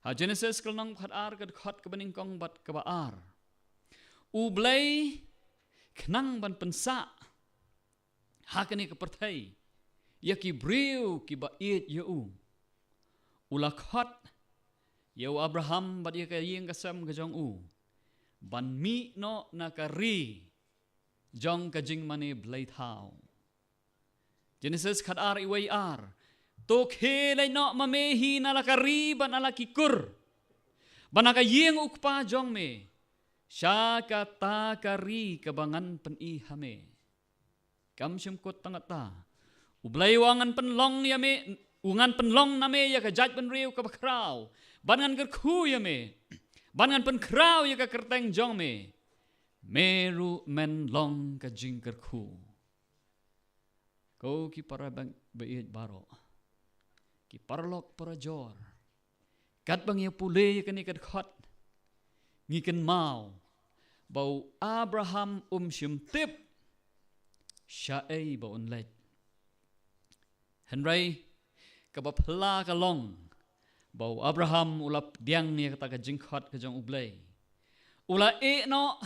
Ha Genesis ka lynnong khat ar, ka dkhot kaba nyngkong bad kaba ar, U Blei khnang ban pynsah ha kane ka pyrthei ïa ki briew kiba ïeit ïa u, u la khot ïa u Abraham bad ïa ka ïing ka sem ka jong u ban mih noh na ka ri jong ka jingmane blei thaw. Genesis khat ar, iwei ar: To khie leit noh ma me hi na la ka ri bad na la ki kur, bad na ka ïing u kpa jong me, sha kata ka ri kaba ngan pyni ha me. Kam shym kut tang katta, U Blei u ong ngan pynlong ïa me, u ngan pynlong na me ïa ka jaitbynriew kaba khraw, bad ngan kyrkhu ïa me, bad ngan pynkhraw ïa ka kyrteng jong me. Me ruh men long ka jingkyrkhu. Ko ki para bang baieit baroh, ki paralok parajor, katba ngi pule ïa kane ka dkhot, ngi kynmaw ba u Abraham um shym tip shaei ba un leit. Hynrei kaba phylla ka long ba u Abraham u la pdiang ïa kata ka jingkhot ka jong U Blei. U la ïeh noh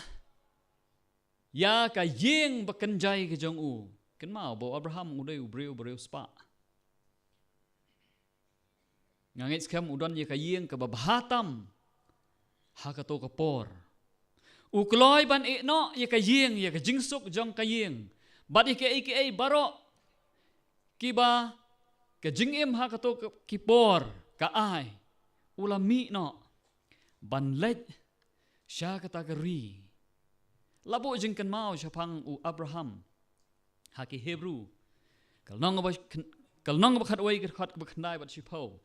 ïa ka ïing ba kynjai ka jong u. Kynmaw ba u Abraham u dei u briew, briew spah. Nga ngeit skhem u don ïa ka ïing kaba bha tam ha kato ka por. U kloi ban ïeh noh ïa ka ïing, ïa ka jingsuk jong ka ïing, bad ïa kiei kiei baroh kiba ka jingim ha kato ka, ki por ka ai. U la mih noh ban leit sha kata ka ri. La buh jingkynmaw shaphang u Abraham ha ki Hebru ka lynnong ba khyn-, ka lynnong ba khatwei, ka dkhot kaba khyndai bad shiphew: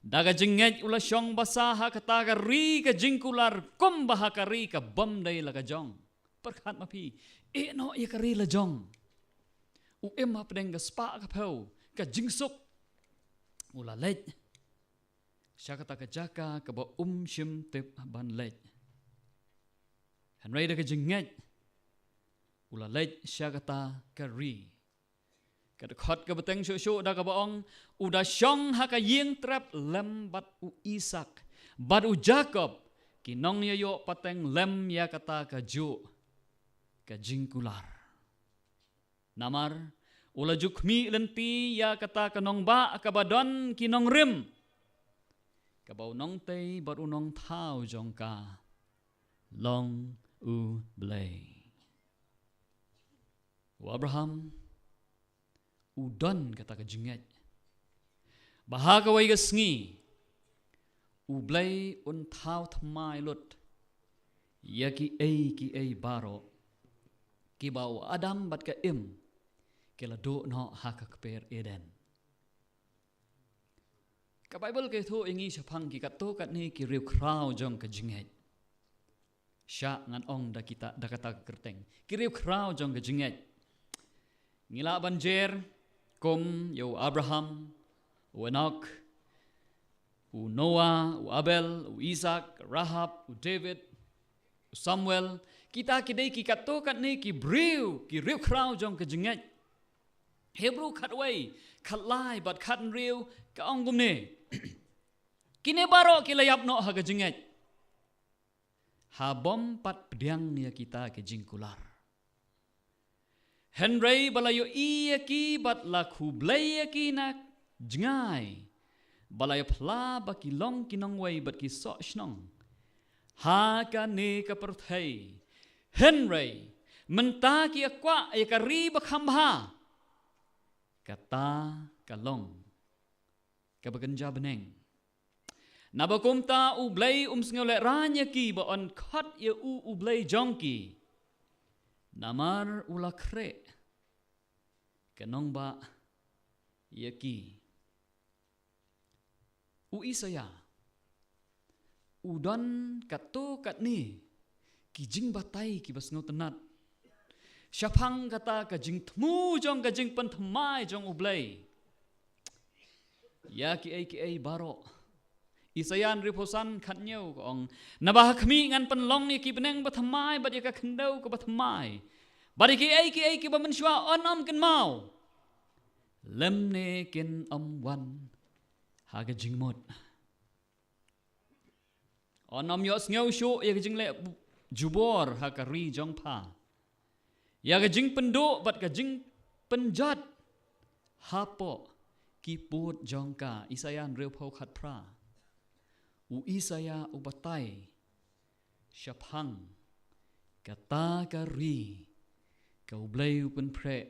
Da ka jingngeit u la shong basa ha kata ka ri ka jingkular, kumba ha ka ri kabym dei la ka jong. Pyrkhat ma phi, ïeh noh ïa ka ri la jong. U im hapdeng ka spah ka phew, ka jingsuk. U la leit sha kata ka jaka kaba um shym tip ban leit. Hynrei da ka jingngeit u la leit sha kata ka ri. Ka dkhot kaba teng shuh shuh da kaba ong: U da shong ha ka ïing trep lem bad u Isaak bad u Jakob, ki nongïaïoh pateng lem ïa kata kajuh ka jingkular. Namar u la ju khmih lynti ïa kata ka nongbah kaba don ki nongrim, kaba u nongtei bad u nongthaw jong ka long U Blei. U Abraham u don kata ka jingngeit ba ha kawei ka sngi U Blei un thaw thymmai lut ïa kiei kiei baroh kiba u Adam bad ka Im ki la duh noh ha ka kper Eden. Ka Baibl ka ïathuh ïa ngi shaphang ki katto katne ki riewkhraw jong ka jingngeit. Sha ngan ong da kita, da kata ka kyrteng, ki riewkhraw jong ka jingngeit. Ngi lah ban jer kum ïa u Abraham, u Enok, u Noah, u Abel, u Isaak, Rahab, u David, u Samuel. Kita ki dei ki katto katne ki briew, ki riewkhraw jong ka jingngeit. Hebru khatwei, khatlai bad khathynriew ka ong kumne: Kine baroh ki la ïap noh ha ka jingngeit ha bym pat pdiang ïa kita ki jingkular. Hynrei ba la ïohi ïa ki bad la khublei ïa ki na jngai, ba la ïaphylla ba ki long ki nongwei bad ki soh shnong ha kane ka pyrthei. Hynrei mynta ki ïa kwah ïa ka ri ba kham bha. Kata ka long kaba kynja bneng. Naba kumta U Blei um sngew lehraiñ ïa ki ba yn khot ïa u U Blei jong ki. Namar u la khreh ka nongbah ïa ki. U Isaïah u don katto katne ki jingbatai kiba sngewtynnat shaphang kata ka jingthmu jong ka jingpynthymmai jong U Blei ïa kiei kiei baroh. Isaïah hynriewphew san khathynñiew ka ong: Naba ha khmih ngan pynlong ïa ki bneng bathymmai bad ïa ka khyndew kaba thymmai, bad ïa kiei kiei kiba mynshuwa yn ym kynmaw, lymne kin ym wan ha ka jingmut. Yn ym ïohsngew shuh ïa ka jingleh jubor ha ka ri jong pha, ïa ka jingpynduh bad ka jingpynjot hapoh ki pud jong ka. Isaïah hynriewphew khatphra. U Isaïah u batai shaphang kata ka ri ka U Blei u pynphreh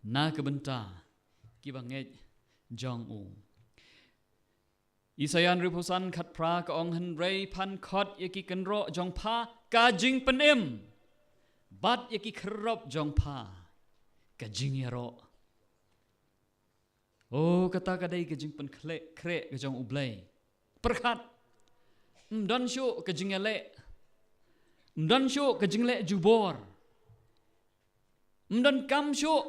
na ka bynta ki bangeit jong u. Isaïah hynriewphew san khatphra ka ong, hynrei phan khot ïa ki kynroh jong pha ka jingpynim, bad ïa ki khyrdop jong pha ka jingïaroh. O, kata ka dei ka jingpynkhreh, khreh ka jong U Blei. Pyrkhat, ym don shuh ka jingïaleh, ym don shuh ka jingleh jubor, ym don kam shuh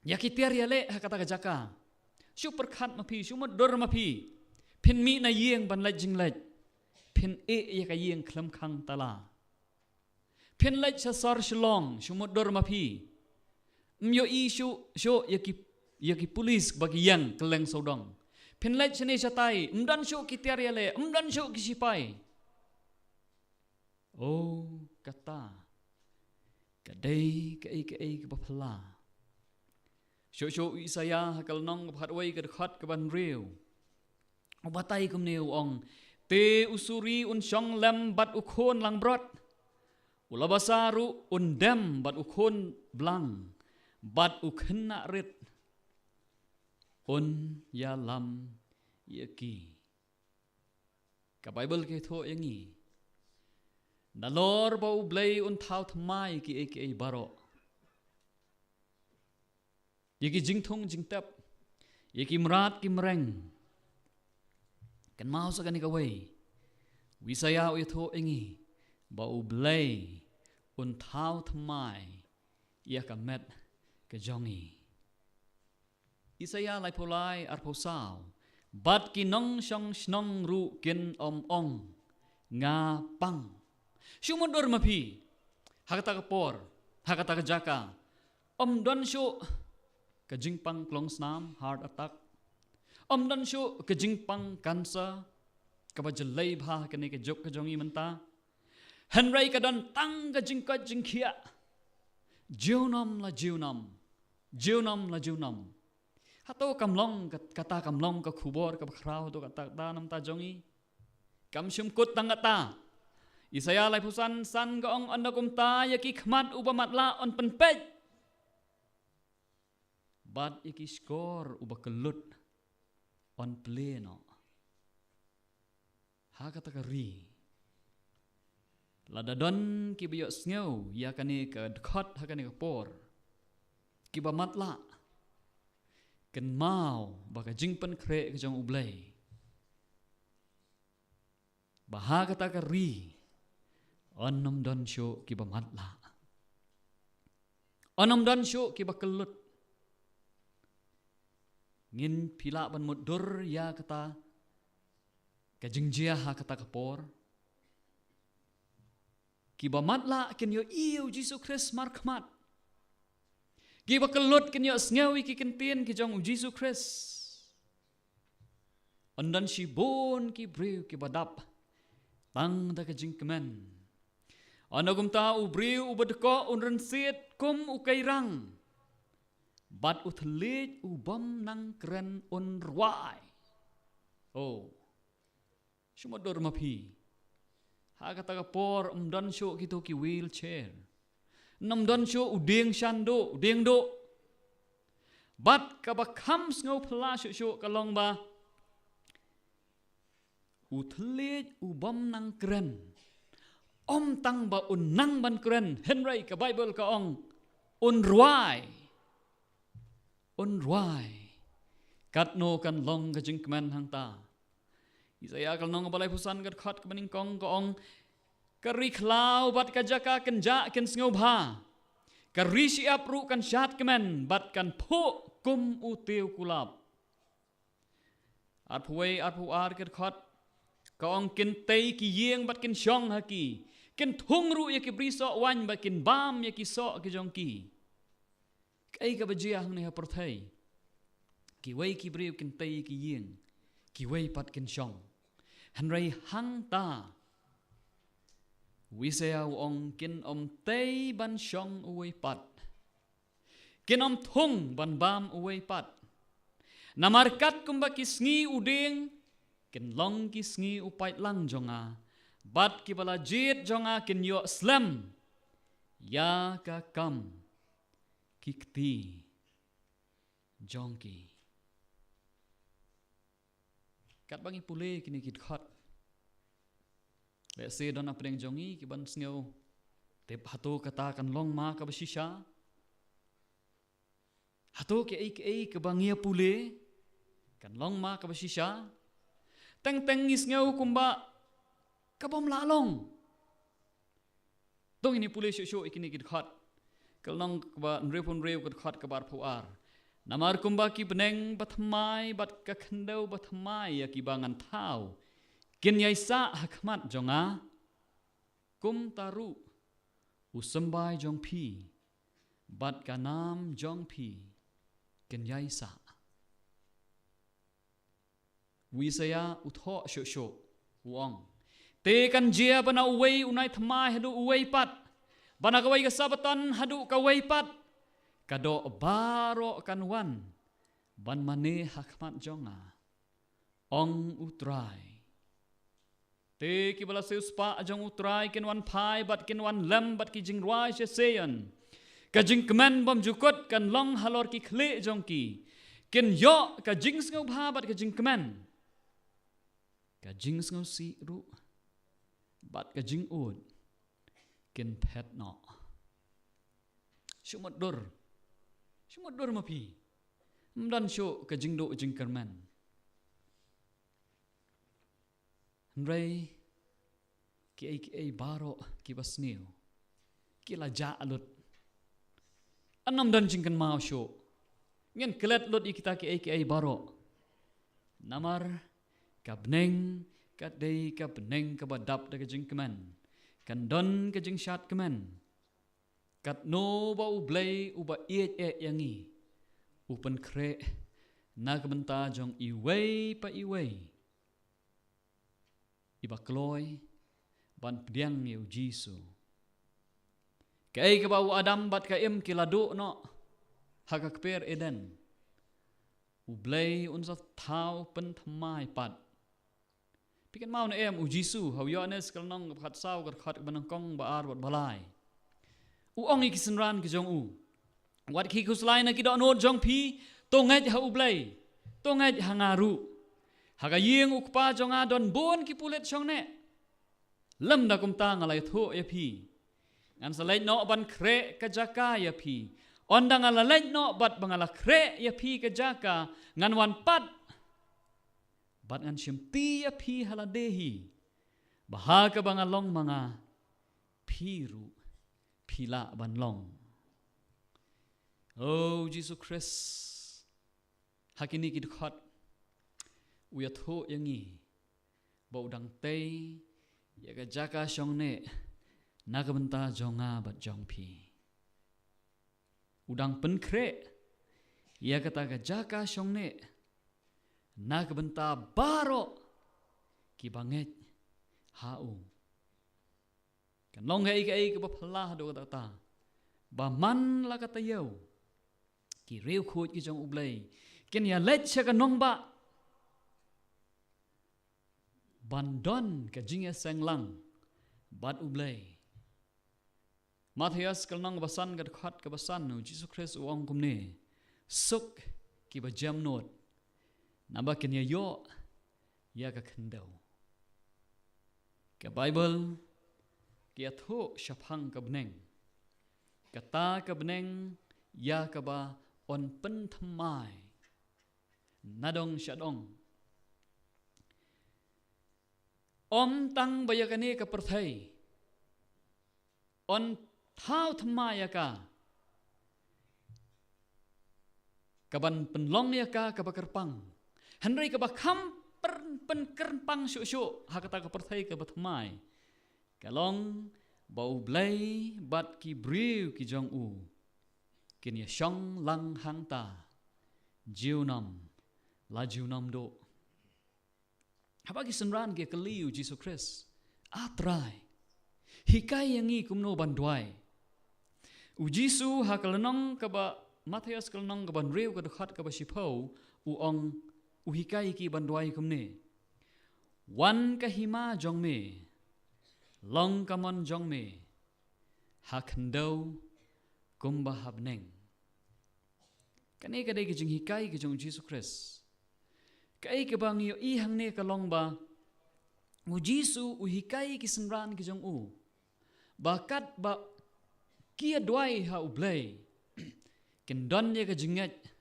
ïa ki tiar ïaleh ha kata ka jaka. Shu pyrkhat ma phi, shu mutdur ma phi. Phin mih na ïing ban leit jingleit, phin ïeh ïa ka ïing khlem khang tala. Phin leit sha sor Shillong, shu mutdur ma phi. Ym ïohi shuh, shuh ïa ki, ïa ki pulis ba ki ïeng kylleng sawdong. Phin leit shane shatai, ym don shuh ki tiar ïaleh, ym don shuh ki sipai. O, kata ka dei kaei kaei kaba phylla. Shuh shuh u Isaïah ha ka lynnong kaba khatwei, ka dkhot kaba hynriew, u batai kumne, u ong, te u suri un shong lem bad u khun langbrot, u labasa ruh un dem bad u khun blang, bad u khynnah rit un ïalam ïa ki. Ka Baibl ka ïathuh ïa ngi, nalor ba U Blei un thaw thymmai kiei kiei baroh, ïa ki jingthung jingtep, ïa ki mrad ki mreng. Kynmaw sa kane kawei, u Isaïah u ïathuh ïa ngi ba U Blei un thaw thymmai ïa ka met ka jong ngi. Isaïah laiphew lai, arphew saw. Bad ki nongshong shnong ruh kin ym ong, nga pang. Shu mutdur ma phi, ha kata ka por, ha kata ka jaka, ym don shuh ka jingpang klongsnam, heart attack. Ym don shuh ka jingpang cancer kaba jyllei bha ha kane ka juk ka jong ngi mynta. Hynrei ka don tang ka jingkoit jingkhiah junom la junom, junom la junom. Hato kam long kat-, kata kam long ka khubor kaba khraw hato kata, kata na ka bynta jong ngi? Kam shym kut tang kata. Isaïah laiphew san, san ka ong, ynda kumta ïa ki khmat u bamatlah yn pynpeit, bad ïa ki shkor u bakyllut yn plie noh. Ha kata ka ri, lada don kiba ïohsngew ïa kane ka dkhot ha kane ka por, ki bamatlah, kynmaw ba ka jingpynkhreh ka jong U Blei, ba ha kata ka ri yn ym don shuh ki bamatlah, yn ym don shuh ki bakyllut. Ngin phi lah ban mutdur ïa kata ka jingjia ha kata ka por. Ki bamatlah kin ïohi ïa U Jisu Khrist markhmat. Ki bakyllut kin ïohsngew ïa ki kyntien ki jong U Jisu Khrist. Yn don shibun ki briew kiba dap tang da ka jingkmen. Ynda kumta u briew uba dkoh un rynsied kum u keirang, bad u thylliej u bym nang kren un rwai. Oh. Shu mutdur ma phi. Ha kata ka por ym don shuh kito ki wheelchair. Ym don shuh u dieng shanduh, u dieng duh. Bad kaba kham sngewphylla shuh shuh ka long ba u thylliej u bym nang kren, ym tang ba un nang ban kren, hynrei ka Baibl ka ong un rwai. Un rwai. Katno kan long ka jingkmen hangta? Isaïah ka lynnong ba laiphew san ka dkhot kaba nyngkong ka ong, ka ri khlaw bad ka jaka kynjah kin sngewbha, ka ri shyiap ruh kan shad kmen bad kan phuh kum u tiew kulap. Arphew wei, arphew ar ka dkhot ka ong, kin tei ki ïing bad kin shong ha ki, kin thung ruh ïa ki bri soh waiñ bad kin bam ïa ki soh ki jong ki. Kaei kaba jia hangne ha pyrthei? Kiwei ki briew kin tei ki ïing, kiwei pat kin shong. Hynrei hangta, u Isaïah u ong, kin ym tei ban shong uwei pat, kin ym thung ban bam uwei pat. Namar kat kumba ki sngi u dieng kin long ki sngi u paitlang jong nga, bad kiba la jied jong nga kin ïoh slem ïa ka kam ki kti jong ki. Katba ngi pule kine ki dkhot, lehse don hapdeng jong ngi ki ban sngew, tip hato kata kan long ma kaba shisha? Hato kiei kiei kaba ngi ïa pule kan long ma kaba shisha? Teng teng ngi sngew kumba ka bym lah long. To ngin ïa pule shuh shuh ïa kine ki dkhot. Ka lynnong kaba hynriewphew hynriew, ka dkhot kaba arphew ar. Namar kumba ki bneng bathymmai bad ka khyndew bathymmai ïa kiba ngan thaw, kin ïai sah ha khmat jong nga, kumta ruh u symbai jong phi bad ka nam jong phi kin ïai sah. U Isaïah u thoh shuh shuh, u ong, te kan jia ba na uwei u nai thymmai haduh uwei pat, ba na kawei ka Sabbaton haduh kawei pat, ka doh baroh kan wan ban mane ha khmat jong nga, ong U Trai. Te kiba la siewspah jong U Trai kin wan phai bad kin wan lem bad ki jingrwai sha Zion. Ka jingkmen bymjukut kan long halor ki khlieh jong ki. Kin ïoh ka jingsngewbha bad ka jingkmen. Ka jingsngewsih ruh bad ka jingud kin phet noh. Shu mutdur. Shu mutdur ma phi. Ym don shuh ka jingduh jingkyrmen. Hynrei kiei kiei baroh kiba sniew ki la jah lut. Ym don jingkynmaw shuh. Ngin klet lut ïa kita kiei kiei baroh. Namar ka bneng ka dei ka bneng kaba dap da ka jingkmen. Kan don ka jingshad kmen. Katno ba U Blei uba ïeit eh ïa ngi u pynkhreh na ka bynta jong iwei pa iwei iba kloi ban pdiang ïa U Jisu. Kaei kaba u Adam bad ka Im ki la duh noh ha ka kper Eden, U Blei un sa thaw pynthymmai pat. Phi kynmaw ne em U Jisu ha u Ïoannis ka lynnong kaba khatsaw, ka dkhot kaba nyngkong, ba ar bad ba lai. U ong ïa ki synran ki jong u, wat khie khuslai na ki dohnud jong phi, to ngeit ha U Blei, to ngeit ha nga ruh. Ha ka ïing U Kpa jong nga don bun ki pulit shongneh. Lymda kumta nga la ïathuh ïa phi, ngan sa leit noh ban khreh ka jaka ïa phi. Ynda nga la leit noh bad ba nga la khreh ïa phi ka jaka, ngan wan pat bad ngan shimti ïa phi ha lade hi, ba ha kaba nga long ma nga, phi ruh phi lah ban long. O Jisu Khrist, ha kine ki dkhot u ïathuh ïa ngi ba u dang tei ïa ka jaka shongneh na ka bynta jong nga bad jong phi. U dang pynkhreh ïa kata ka jaka shongneh na ka bynta baroh kiba ngeit ha u. Kan long kaei kaei kaba phylla haduh katta katta, ba man la ka taïew ki riewkhuid ki jong U Blei kin ïaleit sha ka nongbah ban don ka jingïaseng lang bad U Blei. Mathaios ka lynnong kaba san, ka dkhot kaba san, U Jisu Khrist u ong kumne: Suk kiba jemnud, naba kin ïa ïoh ïa ka khyndew. Ka Baibl ka ïathuh shaphang ka bneng, kata ka bneng ïa kaba yn pynthymmai nadong shadong. Ym tang ba ïa kane ka pyrthei yn thaw thymmai ïa ka, kaban pynlong ïa ka kaba kyrpang, hynrei kaba kham pyn-, pynkyrpang shuh shuh ha kata ka pyrthei kaba thymmai ka long ba U Blei bad ki briew ki jong u kin ïa shong lang hangta junom la junom duh. Haba ki synran ki kylli ïa u Jisu Khrist, "A Trai, hikai ïa ngi kumno ban duwai." U Jisu ha ka lynnong kaba, Mathaios ka lynnong kaba hynriew ka dkhot kaba shiphew, u ong, u hikai ïa ki ban duwai kumne: "Wan ka hima jong me, long ka mon jong me, ha khyndew kumba ha bneng." Kane ka dei ka jinghikai ka jong u Jisu Khrist. Kaei kaba ngi ïohi hangne ka long ba u Jisu u hikai ki synran ki jong u ba katba ki ïa duwai ha U Blei, kin don ïa ka jingngeit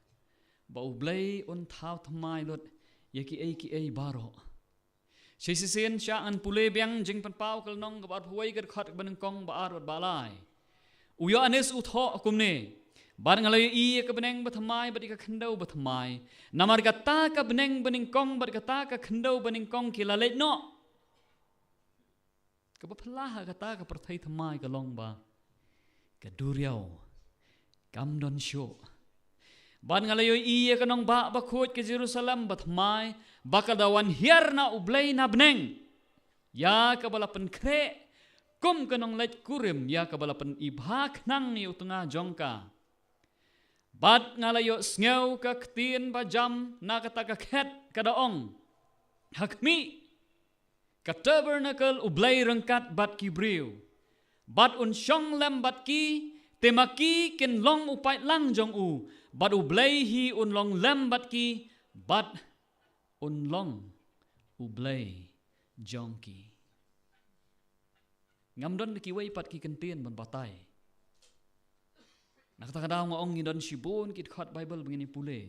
ba U Blei un thaw thymmai lut ïa kiei kiei baroh. Shisien sha ngan pule biang Jingpynpaw ka lynnong kaba arphew wei ka dkhot kaba nyngkong bad ar bad ba lai. U Ïoannis u thoh kumne: "Bad nga la ïohi ïa ka bneng bathymmai bad ïa ka khyndew bathymmai. Namar kata ka bneng banyngkong bad kata ka khyndew banyngkong ki la leit noh." Kaba phylla ha kata ka pyrthei thymmai ka long ba ka duriaw kam don shuh. "Bad nga la ïohi ïa ka nongbah bakhuid ka Jerusalem bathymmai, ba ka da wan hiar na U Blei na bneng, ïa kaba la pynkhreh kum ka nongleit kurim, ïa kaba la pynibha khnang ïa u tnga jong ka. Bad nga la ïohsngew ka ktien bajam na kata ka khet, ka da ong: Ha khmih, ka tabernacle U Blei ryngkat bad ki briew, bad un shong lem bad ki, te ma ki kin long u paidlang jong u, bad U Blei hi un long lem bad ki, bad un long U Blei jong ki." Ngam don da kiwei pat ki kyntien ban batai. Na kata ka daw nga ong ngi don shibun ki dkhot Baibl ba ngin ïa pule.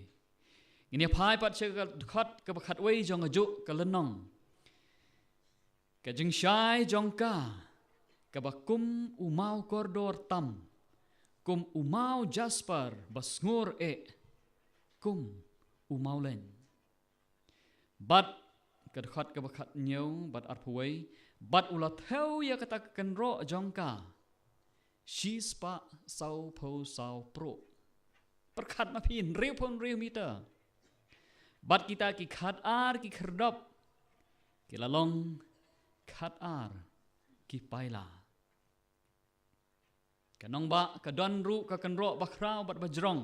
Ngin ïa phai pat sha ka dkhot kaba khatwei jong kajuh ka lynnong. "Ka jingshai jong ka kaba kum u maw kordor tam, kum u maw jasper ba sngur eh, kum u maw leng." Bad ka dkhot kaba khathynñiew bad arphew wei: "Bad u la thew ïa kata ka kynroh jong ka shispah sawphew saw pruh." Pyrkhat ma phi, hynriewphew hynriew meter. "Bad kita ki khatar ki khyrdop ki la long khatar ki paila." Ka nongbah ka don ruh ka kynroh bakhraw bad bajrong.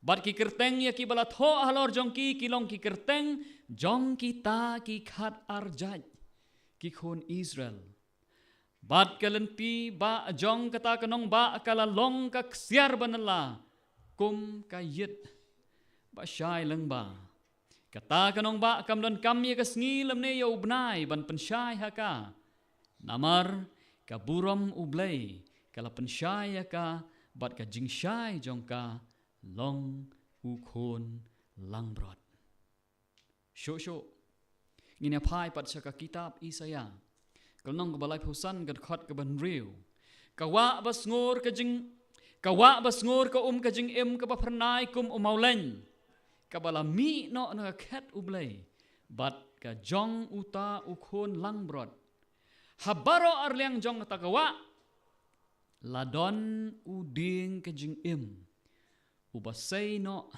Bad ki kyrteng ïa kiba la thoh halor jong ki, ki long ki kyrteng jong kita ki khatar jait, ki khun Israel. Bad ka lynti bah jong kata ka nongbah ka la long ka ksiar ba nylla kum ka ïit ba shai lyngba. Kata ka nongbah kam donkam ïa ka sngi lymne ïa u bnai ban pynshai ha ka. Namar ka burom U Blei ka la pynshai ïa ka, bad ka jingshai jong ka long u khun langbrot. Shuh shuh ngin ïa phai pat sha ka kitab Isaïah, ka lynnong kaba laiphew san, ka dkhot kaba hynriew. "Ka wah ba sngur ka jing, ka wah ba sngur ka um ka jingim kaba phyrnai kum u mawleiñ, kaba la mih noh na ka khet U Blei, bad ka jong uta u khun langbrot. Ha baroh arliang jong kata ka wah la don u dieng ka jingim, uba sei noh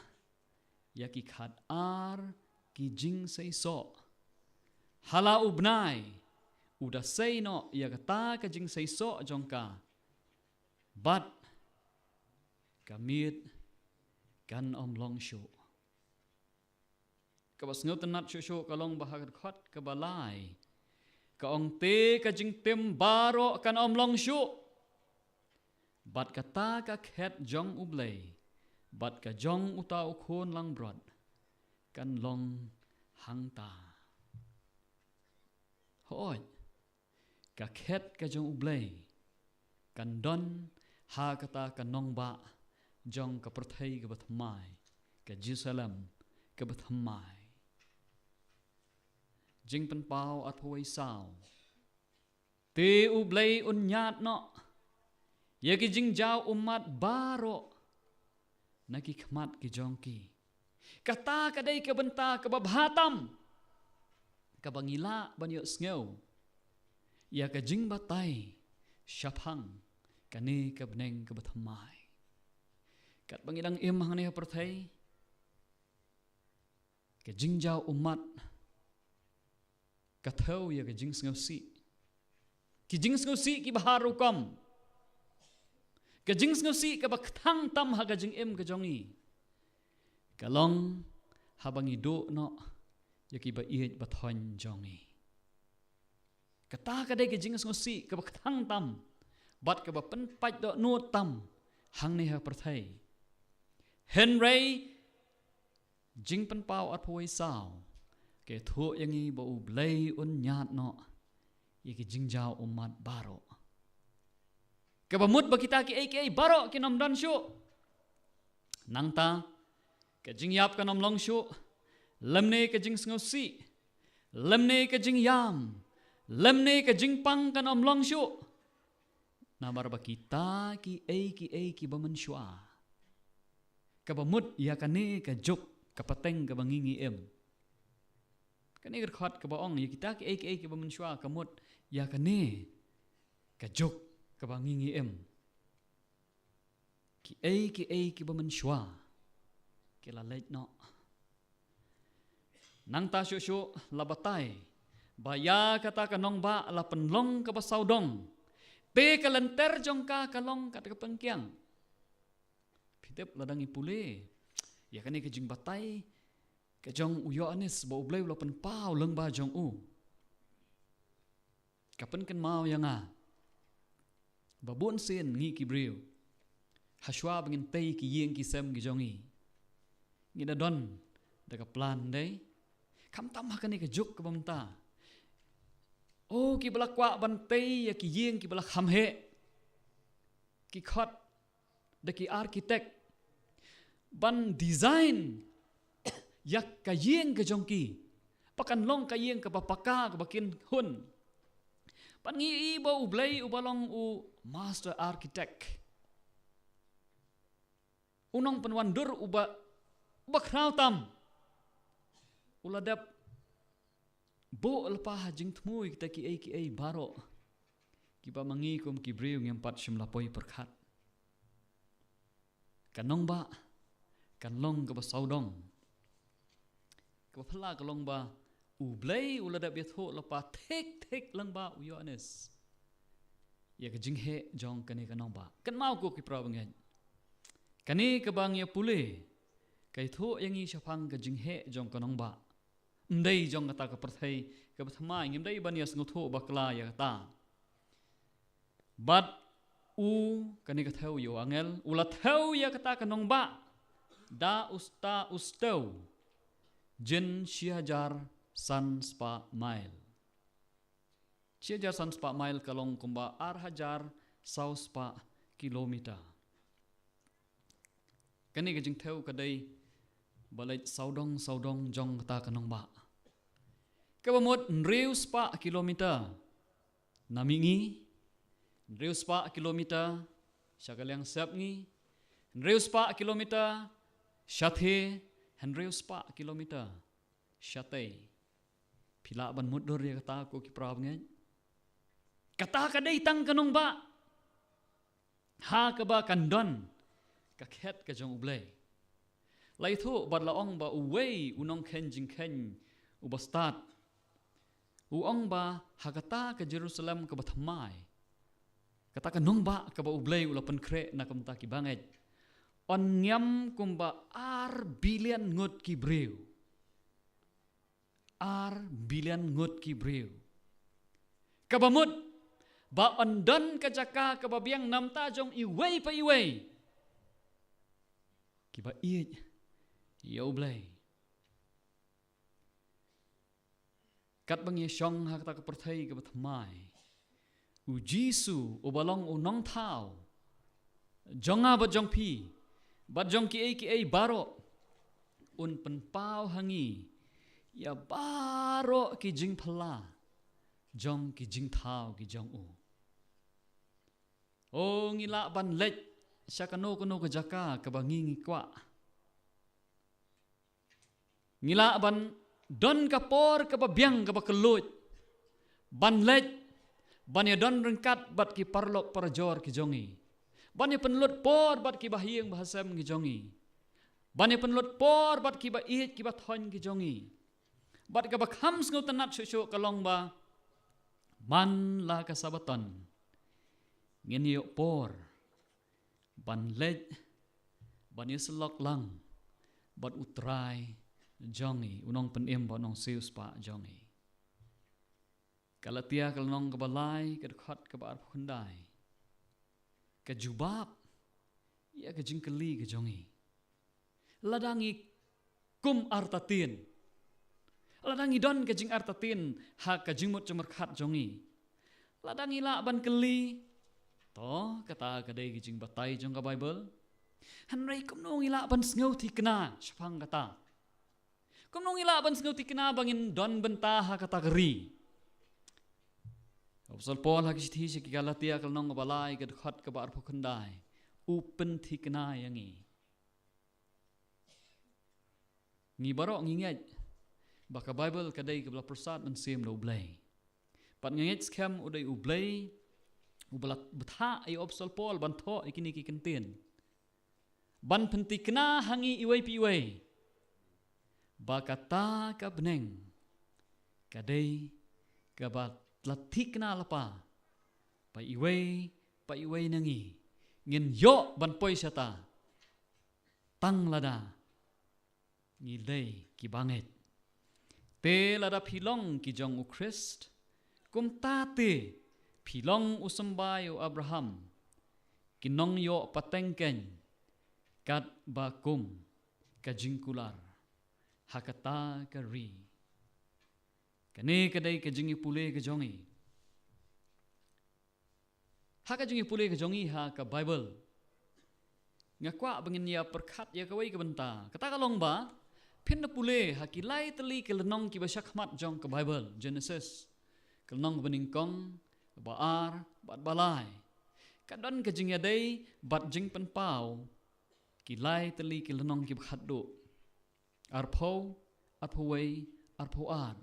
ïa ki khatar ki jingseisoh. Ha la u bnai u da sei noh ïa kata ka jingseisoh jong ka, bad ka miet kan ym long shuh." Kaba sngewtynnat shuh shuh ka long ba ha ka dkhot kaba lai ka ong: "Te ka jingtim baroh kan ym long shuh, bad kata ka khet jong U Blei bad ka jong uta u khun langbrot kan long hangta." Hooid, ka khet ka jong U Blei kan don ha kata ka nongbah jong ka pyrthei kaba thymmai, ka Jerusalem kaba thymmai. Jingpynpaw arphew wei saw: "Te U Blei un ñiad noh ïa ki jingjaw ummat baroh na ki khmat ki jong ki." Kata ka dei ka bynta kaba bha tam kaba ngi lah ban ïohsngew ïa ka jingbatai shaphang kane ka bneng kaba thymmai. Katba ngi dang im hangne ha pyrthei, ka jingjaw ummat Ka thew ïa ka jingsngewsih. Ki jingsngewsih kiba har rukom. Ka jingsngewsih kaba kthang tam ha ka jingim ka jong ngi, ka long haba ngi duh noh ïa kiba ïeit ba thoiñ jong ngi. Kata ka dei ka jingsngewsih kaba kthang tam bad kaba pynpait dohnud tam hangne ha pyrthei. Hynrei Jingpynpaw arphew wei saw ka ïathuh ïa ngi ba U Blei un ñiad noh ïa ki jingjaw ummat baroh. Kaba mut ba kita kiei kiei baroh kin ym don shuh. Nangta ka jingïap kan ym long shuh, lymne ka jingsngewsih, lymne ka jingïam, lymne ka jingpang kan ym long shuh. Namar ba kita kiei kiei kiba mynshuwa, kaba mut ïa kane ka juk ka pateng kaba ngi ngi im. Kane ka dkhot kaba ong ïa kita kiei kiei kiba mynshuwa ka mut ïa kane ka juk kaba ngi ngi im. Kiei kiei kiba mynshuwa ki la leit noh. Nangta shuh shuh la batai ba ïa kata ka nongbah la pynlong kaba sawdong, te ka lynter jong ka ka long kat ka pynkiang. Phi tip, lada ngi pule ïa kane ka jingbatai ka jong u Ïoannis ba U Blei u la pynpaw lyngba jong u, ka pynkynmaw ïa nga ba bun sien ngi ki briew, hashwa ba ngin tei ki ïing ki sem ki jong ngi, ngi da don da ka plan, dei, khamtam ha kane ka juk kaba mynta. O, kiba la kwah ban tei ïa ki ïing kiba la kham heh, ki khot da ki architect ban design ïa ka ïing ka jong ki, ba kan long ka ïing kaba paka, kaba kynhun. Ban ngi i ba U Blei uba long u master architect, u nongpynwandur uba, uba khraw tam, u la dep buh lypa ha jingthmu ïa kita kiei kiei baroh kiba ma ngi kum ki briew ngim pat shym la poi pyrkhat. Ka nongbah kan long kaba sawdong. Kaba phylla ka long ba U Blei u la dep ïathuh lypa thik thik lyngba u Ïoannis ïa ka jingheh jong kane ka nongbah. Kynmaw ko ki para bangeit, kane kaba ngi ïa pule ka ïathuh ïa ngi shaphang ka jingheh jong ka nongbah. Ym dei jong kata ka pyrthei kaba thymmai, ngim dei ban ïa sngewthuh bakla ïa kata. Bad u, kane ka thew ïa u angel, u la thew ïa kata ka nongbah da uta u stew jin shi hajar san spah mail. Shi hajar san spah mail ka long kumba ar hajar saw spah kilometer. Kane ka jingthew ka dei ba leit sawdong sawdong jong kata ka nongbah. Kaba mut hynriew spah kilometer na mihngi, hynriew spah kilometer sha ka liang sepngi, hynriew spah kilometer shatei, hynriew spah kilometer shatei. Phi lah ban mutdur ïa kata ko ki para bangeit? Kata ka dei tang ka nongbah ha kaba kan don ka khet ka jong U Blei. La ïathuh bad la ong ba uwei u nongkheiñ jingkheiñ uba stad u ong ba ha kata ka Jerusalem kaba thymmai, kata ka nongbah kaba U Blei u la pynkhreh na ka bynta ki bangeit, yn ngiam kumba ar billion ngut ki briew. Ar billion ngut ki briew. Kaba mut ba yn don ka jaka kaba biang na bynta jong iwei pa iwei kiba ïeit ïa U Blei. Katba ngi shong ha kata ka pyrthei kaba thymmai, U Jisu uba long U Nongthaw jong nga bad jong phi bad jong kiei kiei baroh, un pynpaw ha ngi ïa baroh ki jingphylla jong ki jingthaw ki jong u. O, ngi lah ban leit sha kano kano ka jaka kaba ngi ngi kwah. Ngi lah ban don ka por kaba biang kaba kylluid ban leit ban ïadon ryngkat bad ki paralok parajor ki jong ngi, ban ïa pynlut por bad kiba ha ïing ba ha sem ki jong ngi, ban ïa pynlut por bad kiba ïeit kiba thoiñ ki jong ngi, Bad kaba kham sngewtynnat shuh shuh ka long ba man la ka Sabaton ngin ïoh por ban leit, ban ïasyllok lang bad U Trai jong ngi, U Nongpynim bad U Nongsiewspah jong ngi. Galatia ka lynnong kaba lai, ka dkhot kaba arphew khyndai, ka jubab ïa ka jingkylli ka jong ngi. Lada ngi kum artatien, lada ngi don ka jingartatien ha ka jingmut jingpyrkhat jong ngi, lada ngi lah ban kylli, to, kata ka dei ka jingbatai jong ka Baibl. Hynrei kumno ngi lah ban sngewthikna shaphang kata? Kumno ngi lah ban sngewthikna ba ngin don bynta ha kata ka ri? Apostol Paul ha ka shithi sha ki Galatia ka lynnong kaba lai, ka dkhot kaba arphew khyndai, u pynthikna ïa ngi. Ngi baroh ngi ngeit ba ka Baibl ka dei kaba la pyrsad mynsiem da U Blei. Bad ngi ngeit skhem u dei U Blei uba la bthah ïa u Apostol Paul ban thoh ïa kine ki kyntien, ban pynthikna ha ngi iwei pa iwei ba kata ka bneng ka dei kaba la thikna lypa, ba iwei pa iwei na ngi ngin ïoh ban poi shata tang lada ngi dei kiba ngeit. Te lada phi long ki jong U Khrist, kumta te phi long u symbai u Abraham, ki nongïoh pateng keiñ, katba kum ka jingkular ha kata ka ri. Kane ka dei ka jingïapule ka jong ngi. Ha ka jingïapule ka jong ngi ha ka Baibl, nga kwah ba ngin ïa pyrkhat ïa kawei ka bynta. Kata ka long ba phin da pule ha ki lai tylli ki lynnong kiba shakhmat jong ka Baibl, Genesis ka lynnong ba nyngkong, ba ar bad ba lai, ka don ka jingïadei bad jingpynpaw ki lai tylli ki lynnong kiba khatduh. Arphew, arphew wei, arphew ar.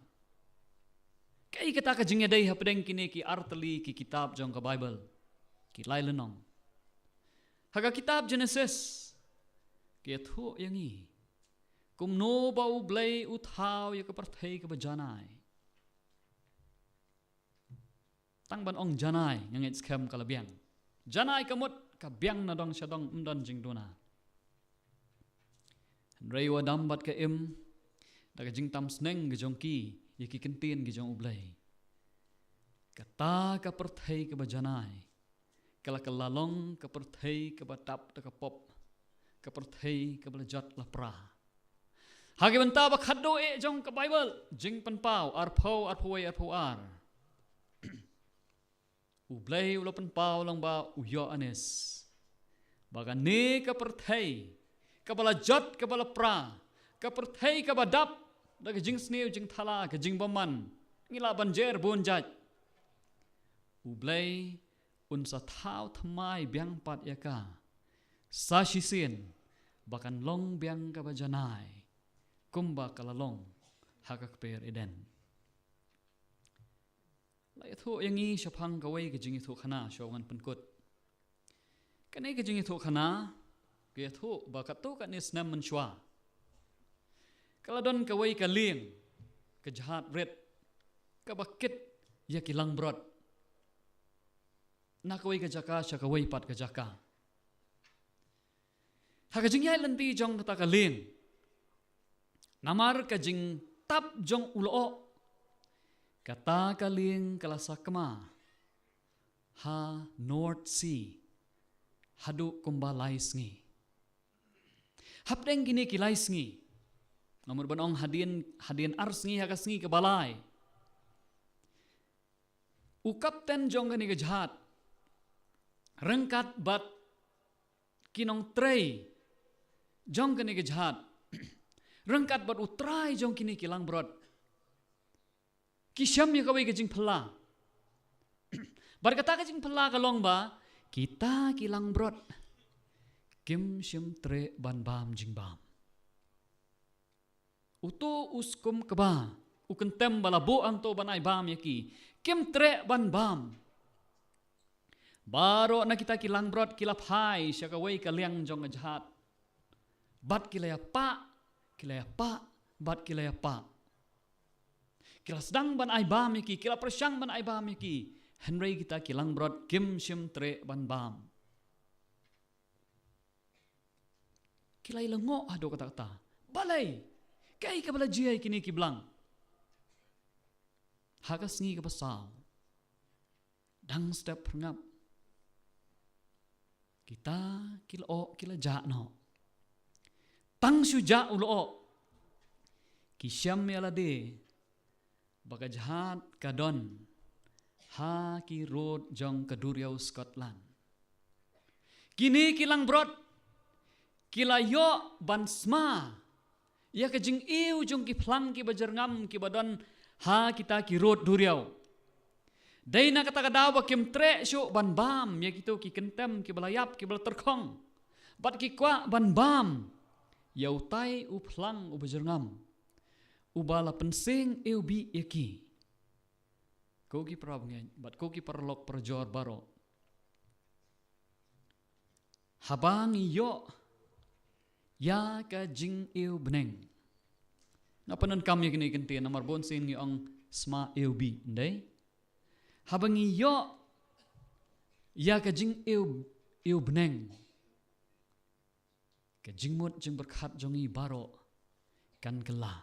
Kaei kata ka jingïadei hapdeng kine ki ar tylli ki kitab jong ka Baibl, ki lai lynnong? Ha ka kitab Genesis ka ïathuh ïa ngi kumno ba U Blei u thaw ïa ka pyrthei kaba janai. Tang ban ong janai, nga ngeit skhem ka la biang. Janai ka mut ka biang na dong sha dong, ym don jingduna. Hynrei u Adam bad ka Im, da ka jingtam sneng ka jong ki ïa ki kyntien ki jong U Blei, kata ka pyrthei kaba janai ka la kylla long ka pyrthei kaba dap da ka pop, ka pyrthei kaba la jot la pra. Ha ki bynta ba khatduh eh jong ka Baibl, Jingpynpaw arphew, arphew wei, arphew ar, U Blei u la pynpaw lang ba u Ïoannis ba kane ka pyrthei kaba la jot, kaba la pra, ka pyrthei kaba dap da ka jingsniew jingthala, ka jingbymman, ngi lah ban jer bun jait, U Blei un sa thaw thymmai biang pat ïa ka sa shisien ba kan long biang kaba janai, kumba ka la long ha ka kper Eden. La ïathuh ïa ngi shaphang kawei ka jingïathuhkhana, shuwa ngan pynkut. Kane ka jingïathuhkhana ka ïathuh ba katto katne snem mynshuwa ka la don kawei ka lieng, ka jhad rit, kaba kit ïa ki langbrot na kawei ka jaka sha kawei pat ka jaka. Ha ka jingïaid lynti jong kata ka lieng, namar ka jingtap jong u lyoh, kata ka lieng ka la sakma ha North Sea haduh kumba lai sngi. Hapdeng kine ki lai sngi, nga mut ban ong hadien, hadien ar sngi ha ka sngi kaba lai, u kapten jong kane ka jhad ryngkat bad ki nongtrei jong kane ka jhad, ryngkat bad u trai jong kine ki langbrot, ki shem ïa kawei ka jingphylla. Bad kata ka jingphylla ka long ba kita ki langbrot kim shym treh ban bam jingbam. Uto u skum kba u kyntem ba la buh hangto ban ai bam ïa ki, kim treh ban bam. Baroh na kita ki langbrot ki la phai sha kawei ka liang jong ka jhad, bad ki la ïapah, ki la ïapah, bad ki la ïapah. Ki la sdang ban ai bam ïa ki, ki la pyrshang ban ai bam ïa ki. Hynrei kita ki langbrot kim shym treh ban bam. Ki la ïalyngngoh haduh katta katta. Balei? Kaei kaba la jia ïa kine ki blang? Ha ka sngi kaba saw, dang step phyrngap, kita ki lyoh ki la jah noh. Tang shu jah u lyoh, ki shem ïa lade ba ka jhad ka don ha ki rud jong ka duriaw Scotland. Kine ki langbrot ki la ïoh ban sma ïa ka jingiew jong ki phlang kiba jyrngam kiba don ha kita ki rud duriaw. Dei na kata ka daw ba kim treh shuh ban bam ïa kito ki kyntem kiba la ïap kiba la tyrkhong. Bad ki kwah ban bam ïa utai u phlang uba jyrngam, uba la pynseng ïew bih ïa ki. Ko ki parabangeit bad ko ki paralok parajor baroh, haba ngi ïoh ïa ka jingiew bneng, nga pyndonkam ïa kine ki kyntien namar bun sien ngi ong sma ïew bih, ym dei? Haba ngi ïoh ïa ka jingiew, iew bneng, ka jingmut jingpyrkhat jong ngi baroh kan kylla.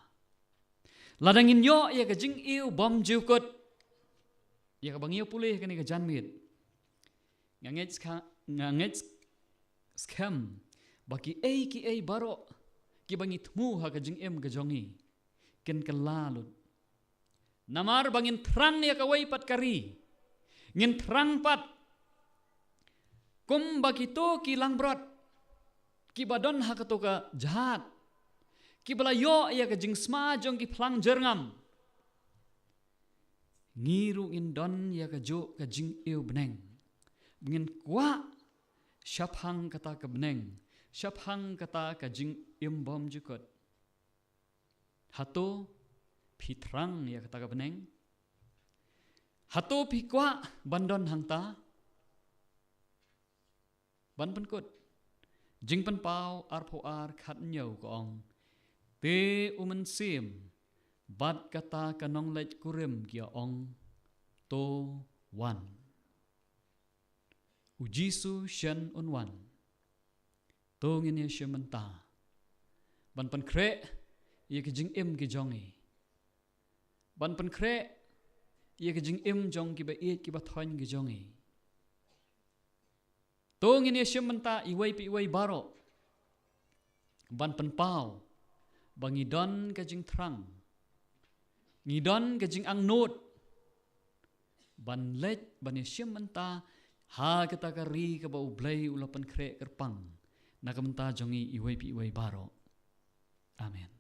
Lada ngin ïoh ïa ka jingiew bymjukut, ïa kaba ngi ïa pule ha kane ka janmiet, nga ngeit skha-, nga ngeit skhem ba kiei kiei baroh kiba ngi thmu ha ka jingim ka jong ngi kin kylla lut. Namar ba ngin thrang ïa kawei pat ka ri, ngin thrang pat kumba kito ki langbrot kiba don ha kato ka jhad, kiba la ïoh ïa ka jingsma jong ki phlang jyrngam. Ngi ruh ngin don ïa kajuh ka jingiew bneng, ngin kwah shaphang kata ka bneng, shaphang kata ka jingim bymjukut. Hato phi thrang ïa kata ka bneng? Hato phi kwah ban don hangta? Ban pynkut, Jingpynpaw arphew ar khathynñiew ka ong, te u Mynsiem bad kata ka nongleit kurim ki ong, to wan. U Jisu shen un wan. To ngin ïashim bynta ban pynkhreh ïa ki jingim ki jong ngi, ban pynkhreh ïa ki jingim jong kiba ïeit kiba thoiñ ki jong ngi. To ngin ïashim bynta iwei pa iwei baroh ban pynpaw ba ngi don ka jingthrang, ngi don ka jingangnud ban leit ban ïashim bynta ha kata ka ri kaba U Blei u la pynkhreh kyrpang na ka bynta jong ngi iwei pa iwei baroh. Amen.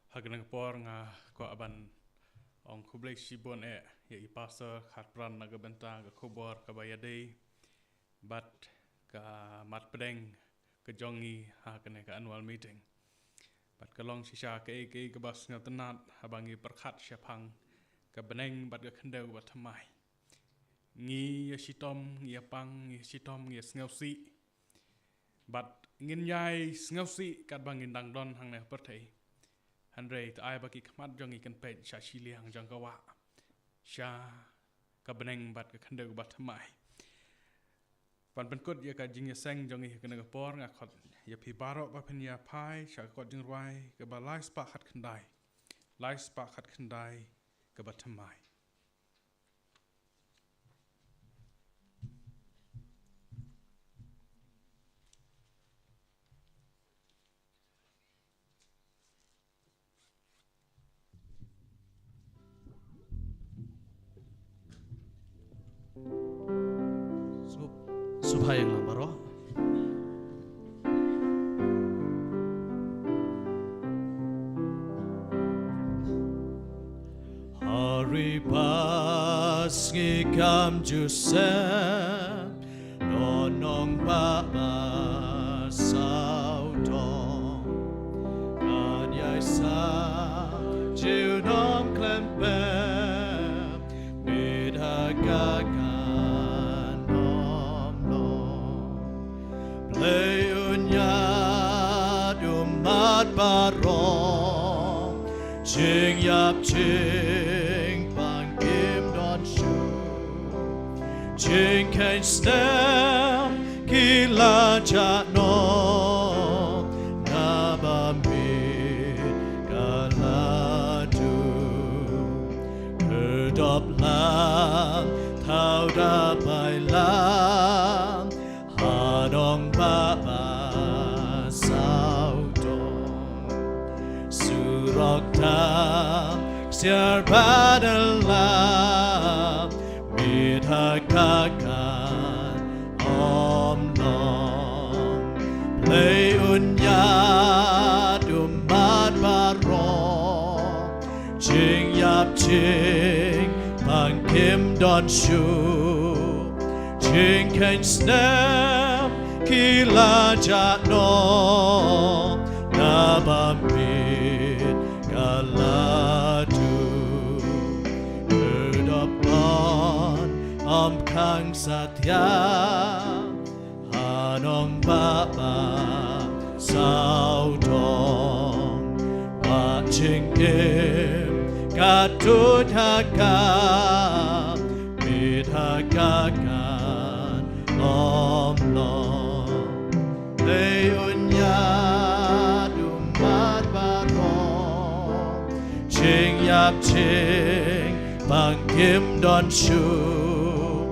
Ha kane ka por nga kwah ban ong khublei shibun eh ïa i pastor khatpran na ka bynta ka khubor kaba ïadei bad ka mat pdeng ka jong ngi ha kane ka annual meeting. Bad ka long shisha kaei kaei kaba sngewtynnat haba ngi pyrkhat shaphang ka bneng bad ka khyndew ba thymmai. Ngi ïa shitom, ngi ïa pang, ngi ïa shitom, ngi ïa sngewsih. Bad ngin ïai sngewsih katba ngin dang don hangne ha pyrthei. Hynrei to ai ba ki khmat jong ngi kan peit sha shiliang jong ka wah, sha ka bneng bad ka khyndew ba thymmai. Ban pynkut ïa ka jingïaseng jong ngi ha kane ka por, nga khot ïa phi baroh ba phin ïa phai sha ka kot jingrwai kaba lai spah khatkhyndai, lai spah khatkhyndai kaba thymmai. Sngewbha ïa nga baroh. Hari ba sngi kam ju sem, don nongbah ba sawdong. Ngan ïai sa, ju nong baroh, jingïap jingpang kim don shuh. Jingkheiñ snem ki la jah noh, naba miet ka la duh. Khyrdop lang, thaw da bai lang, ha nongbah ba sawdong. Surok tam, ksiar bad ïalam, miet ha ka kan ym long. Blei un ïaid ummat baroh, jingïap jingpang kim don shuh. Jingkheiñ snem ki la jah noh, naba miet ka la duh. Khyrdop ban ym khang satia, ha nongbah ba sawdong. Wah jingim ka tuid ha ka, miet ha ka kan ym long. Blei un ïaid ummat baroh, jingïap jingpang kim don shuh.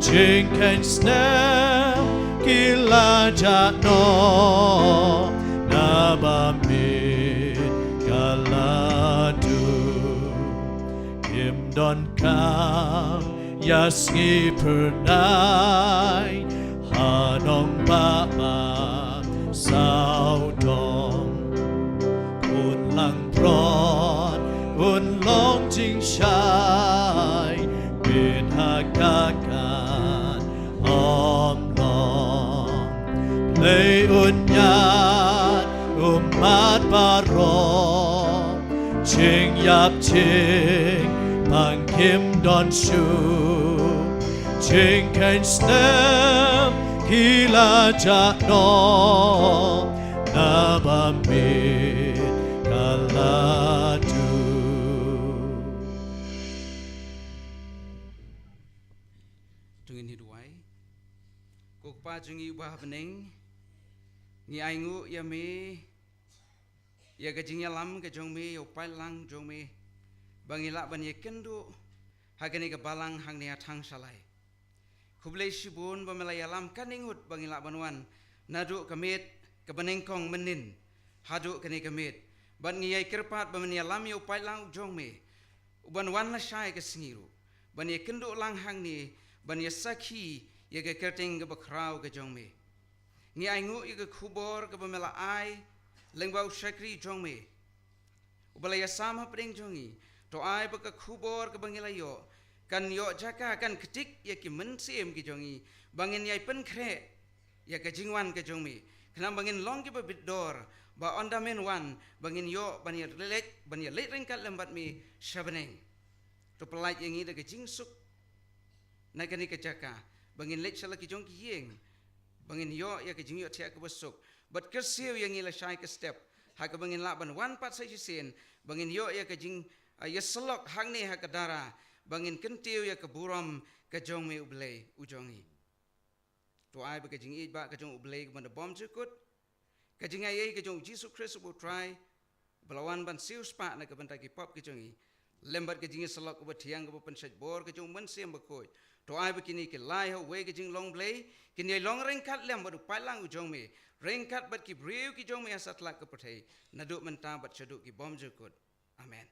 Jingkheiñ snem ki la jah noh, naba miet ka la duh. Kim donkam ïa sngi phyrnai, ha nongbah ba sawdong. Un langbrot, un long jingshai, miet ha ka kan ym long. Blei un ïaid ummat baroh, jingïap jingpang kim don shuh. Jingkheiñ snem ki la jah noh, naba miet ka la duh. To ngin ïa duwai. Ko Kpa jong ngi uba ha bneng, ngi ainguh ïa me, ïa ka jingïalam ka jong me, ïa u paidlang jong me, ba ngi lah ban ïakynduh ha kane ka balang hangne ha Thangshalai. Khublei shibun ba me la ïalam kane ngut ba ngi lah ban wan naduh ka miet kaba nyngkong mynnin haduh kane ka miet. Bad ngi ïai kyrpad ba men ïalam ïa u paidlang u jong me, u ban wan lashai ka sngi ruh, ban ïakynduh lang hangne, ban ïasakhi ïa ka kyrteng kaba khraw ka jong me. Ngi ainguh ïa ka khubor kaba me la ai lyngba u shakri jong me uba la ïasam hapdeng jong ngi. To ai ba ka khubor kaba ngi la ïoh kan ïoh jaka, kan ktik ïa ki mynsiem ki jong ngi, ba ngin ïai pynkhreh ïa ka jingwan ka jong me, khnang ba ngin long kiba bit dor, ba ynda men wan, ba ngin ïoh ban ïaleit, ban ïaleit ryngkat lem bad me sha bneng. To pyllait ïa ngi da ka jingsuk na kane ka jaka, ba ngin leit sha la ki jong ki ïing, ba ngin ïoh ïa ka jingïohthiah kaba suk, bad kyrsiew ïa ngi lashai ka step, ha kaba ngin lah ban wan pat sa shisien, ba ngin ïoh ïa ka jing, ah, ïasyllok hangne ha ka dara, ba ngin kyntiew ïa ka burom ka jong me u Blei u jong ngi. To ai ba ka jingïeit ba ka jong u Blei kaba na bymjukut, ka jingaiei ka jong u Jisu Khrist uba u Trai, uba la wan ban siewspah na ka bynta ki pop ki jong ngi, lem bad ka jingïasyllok kaba thiang kaba pynshait bor ka jong u Mynsiem Bakhuid, to ai ba kine ki lai ha uwei ka jinglong Blei kin ïai long ryngkat lem bad u paidlang u jong me, ryngkat bad ki briew ki jong me ha satlak ka pyrthei, naduh mynta bad shaduh ki bymjukut. Amen.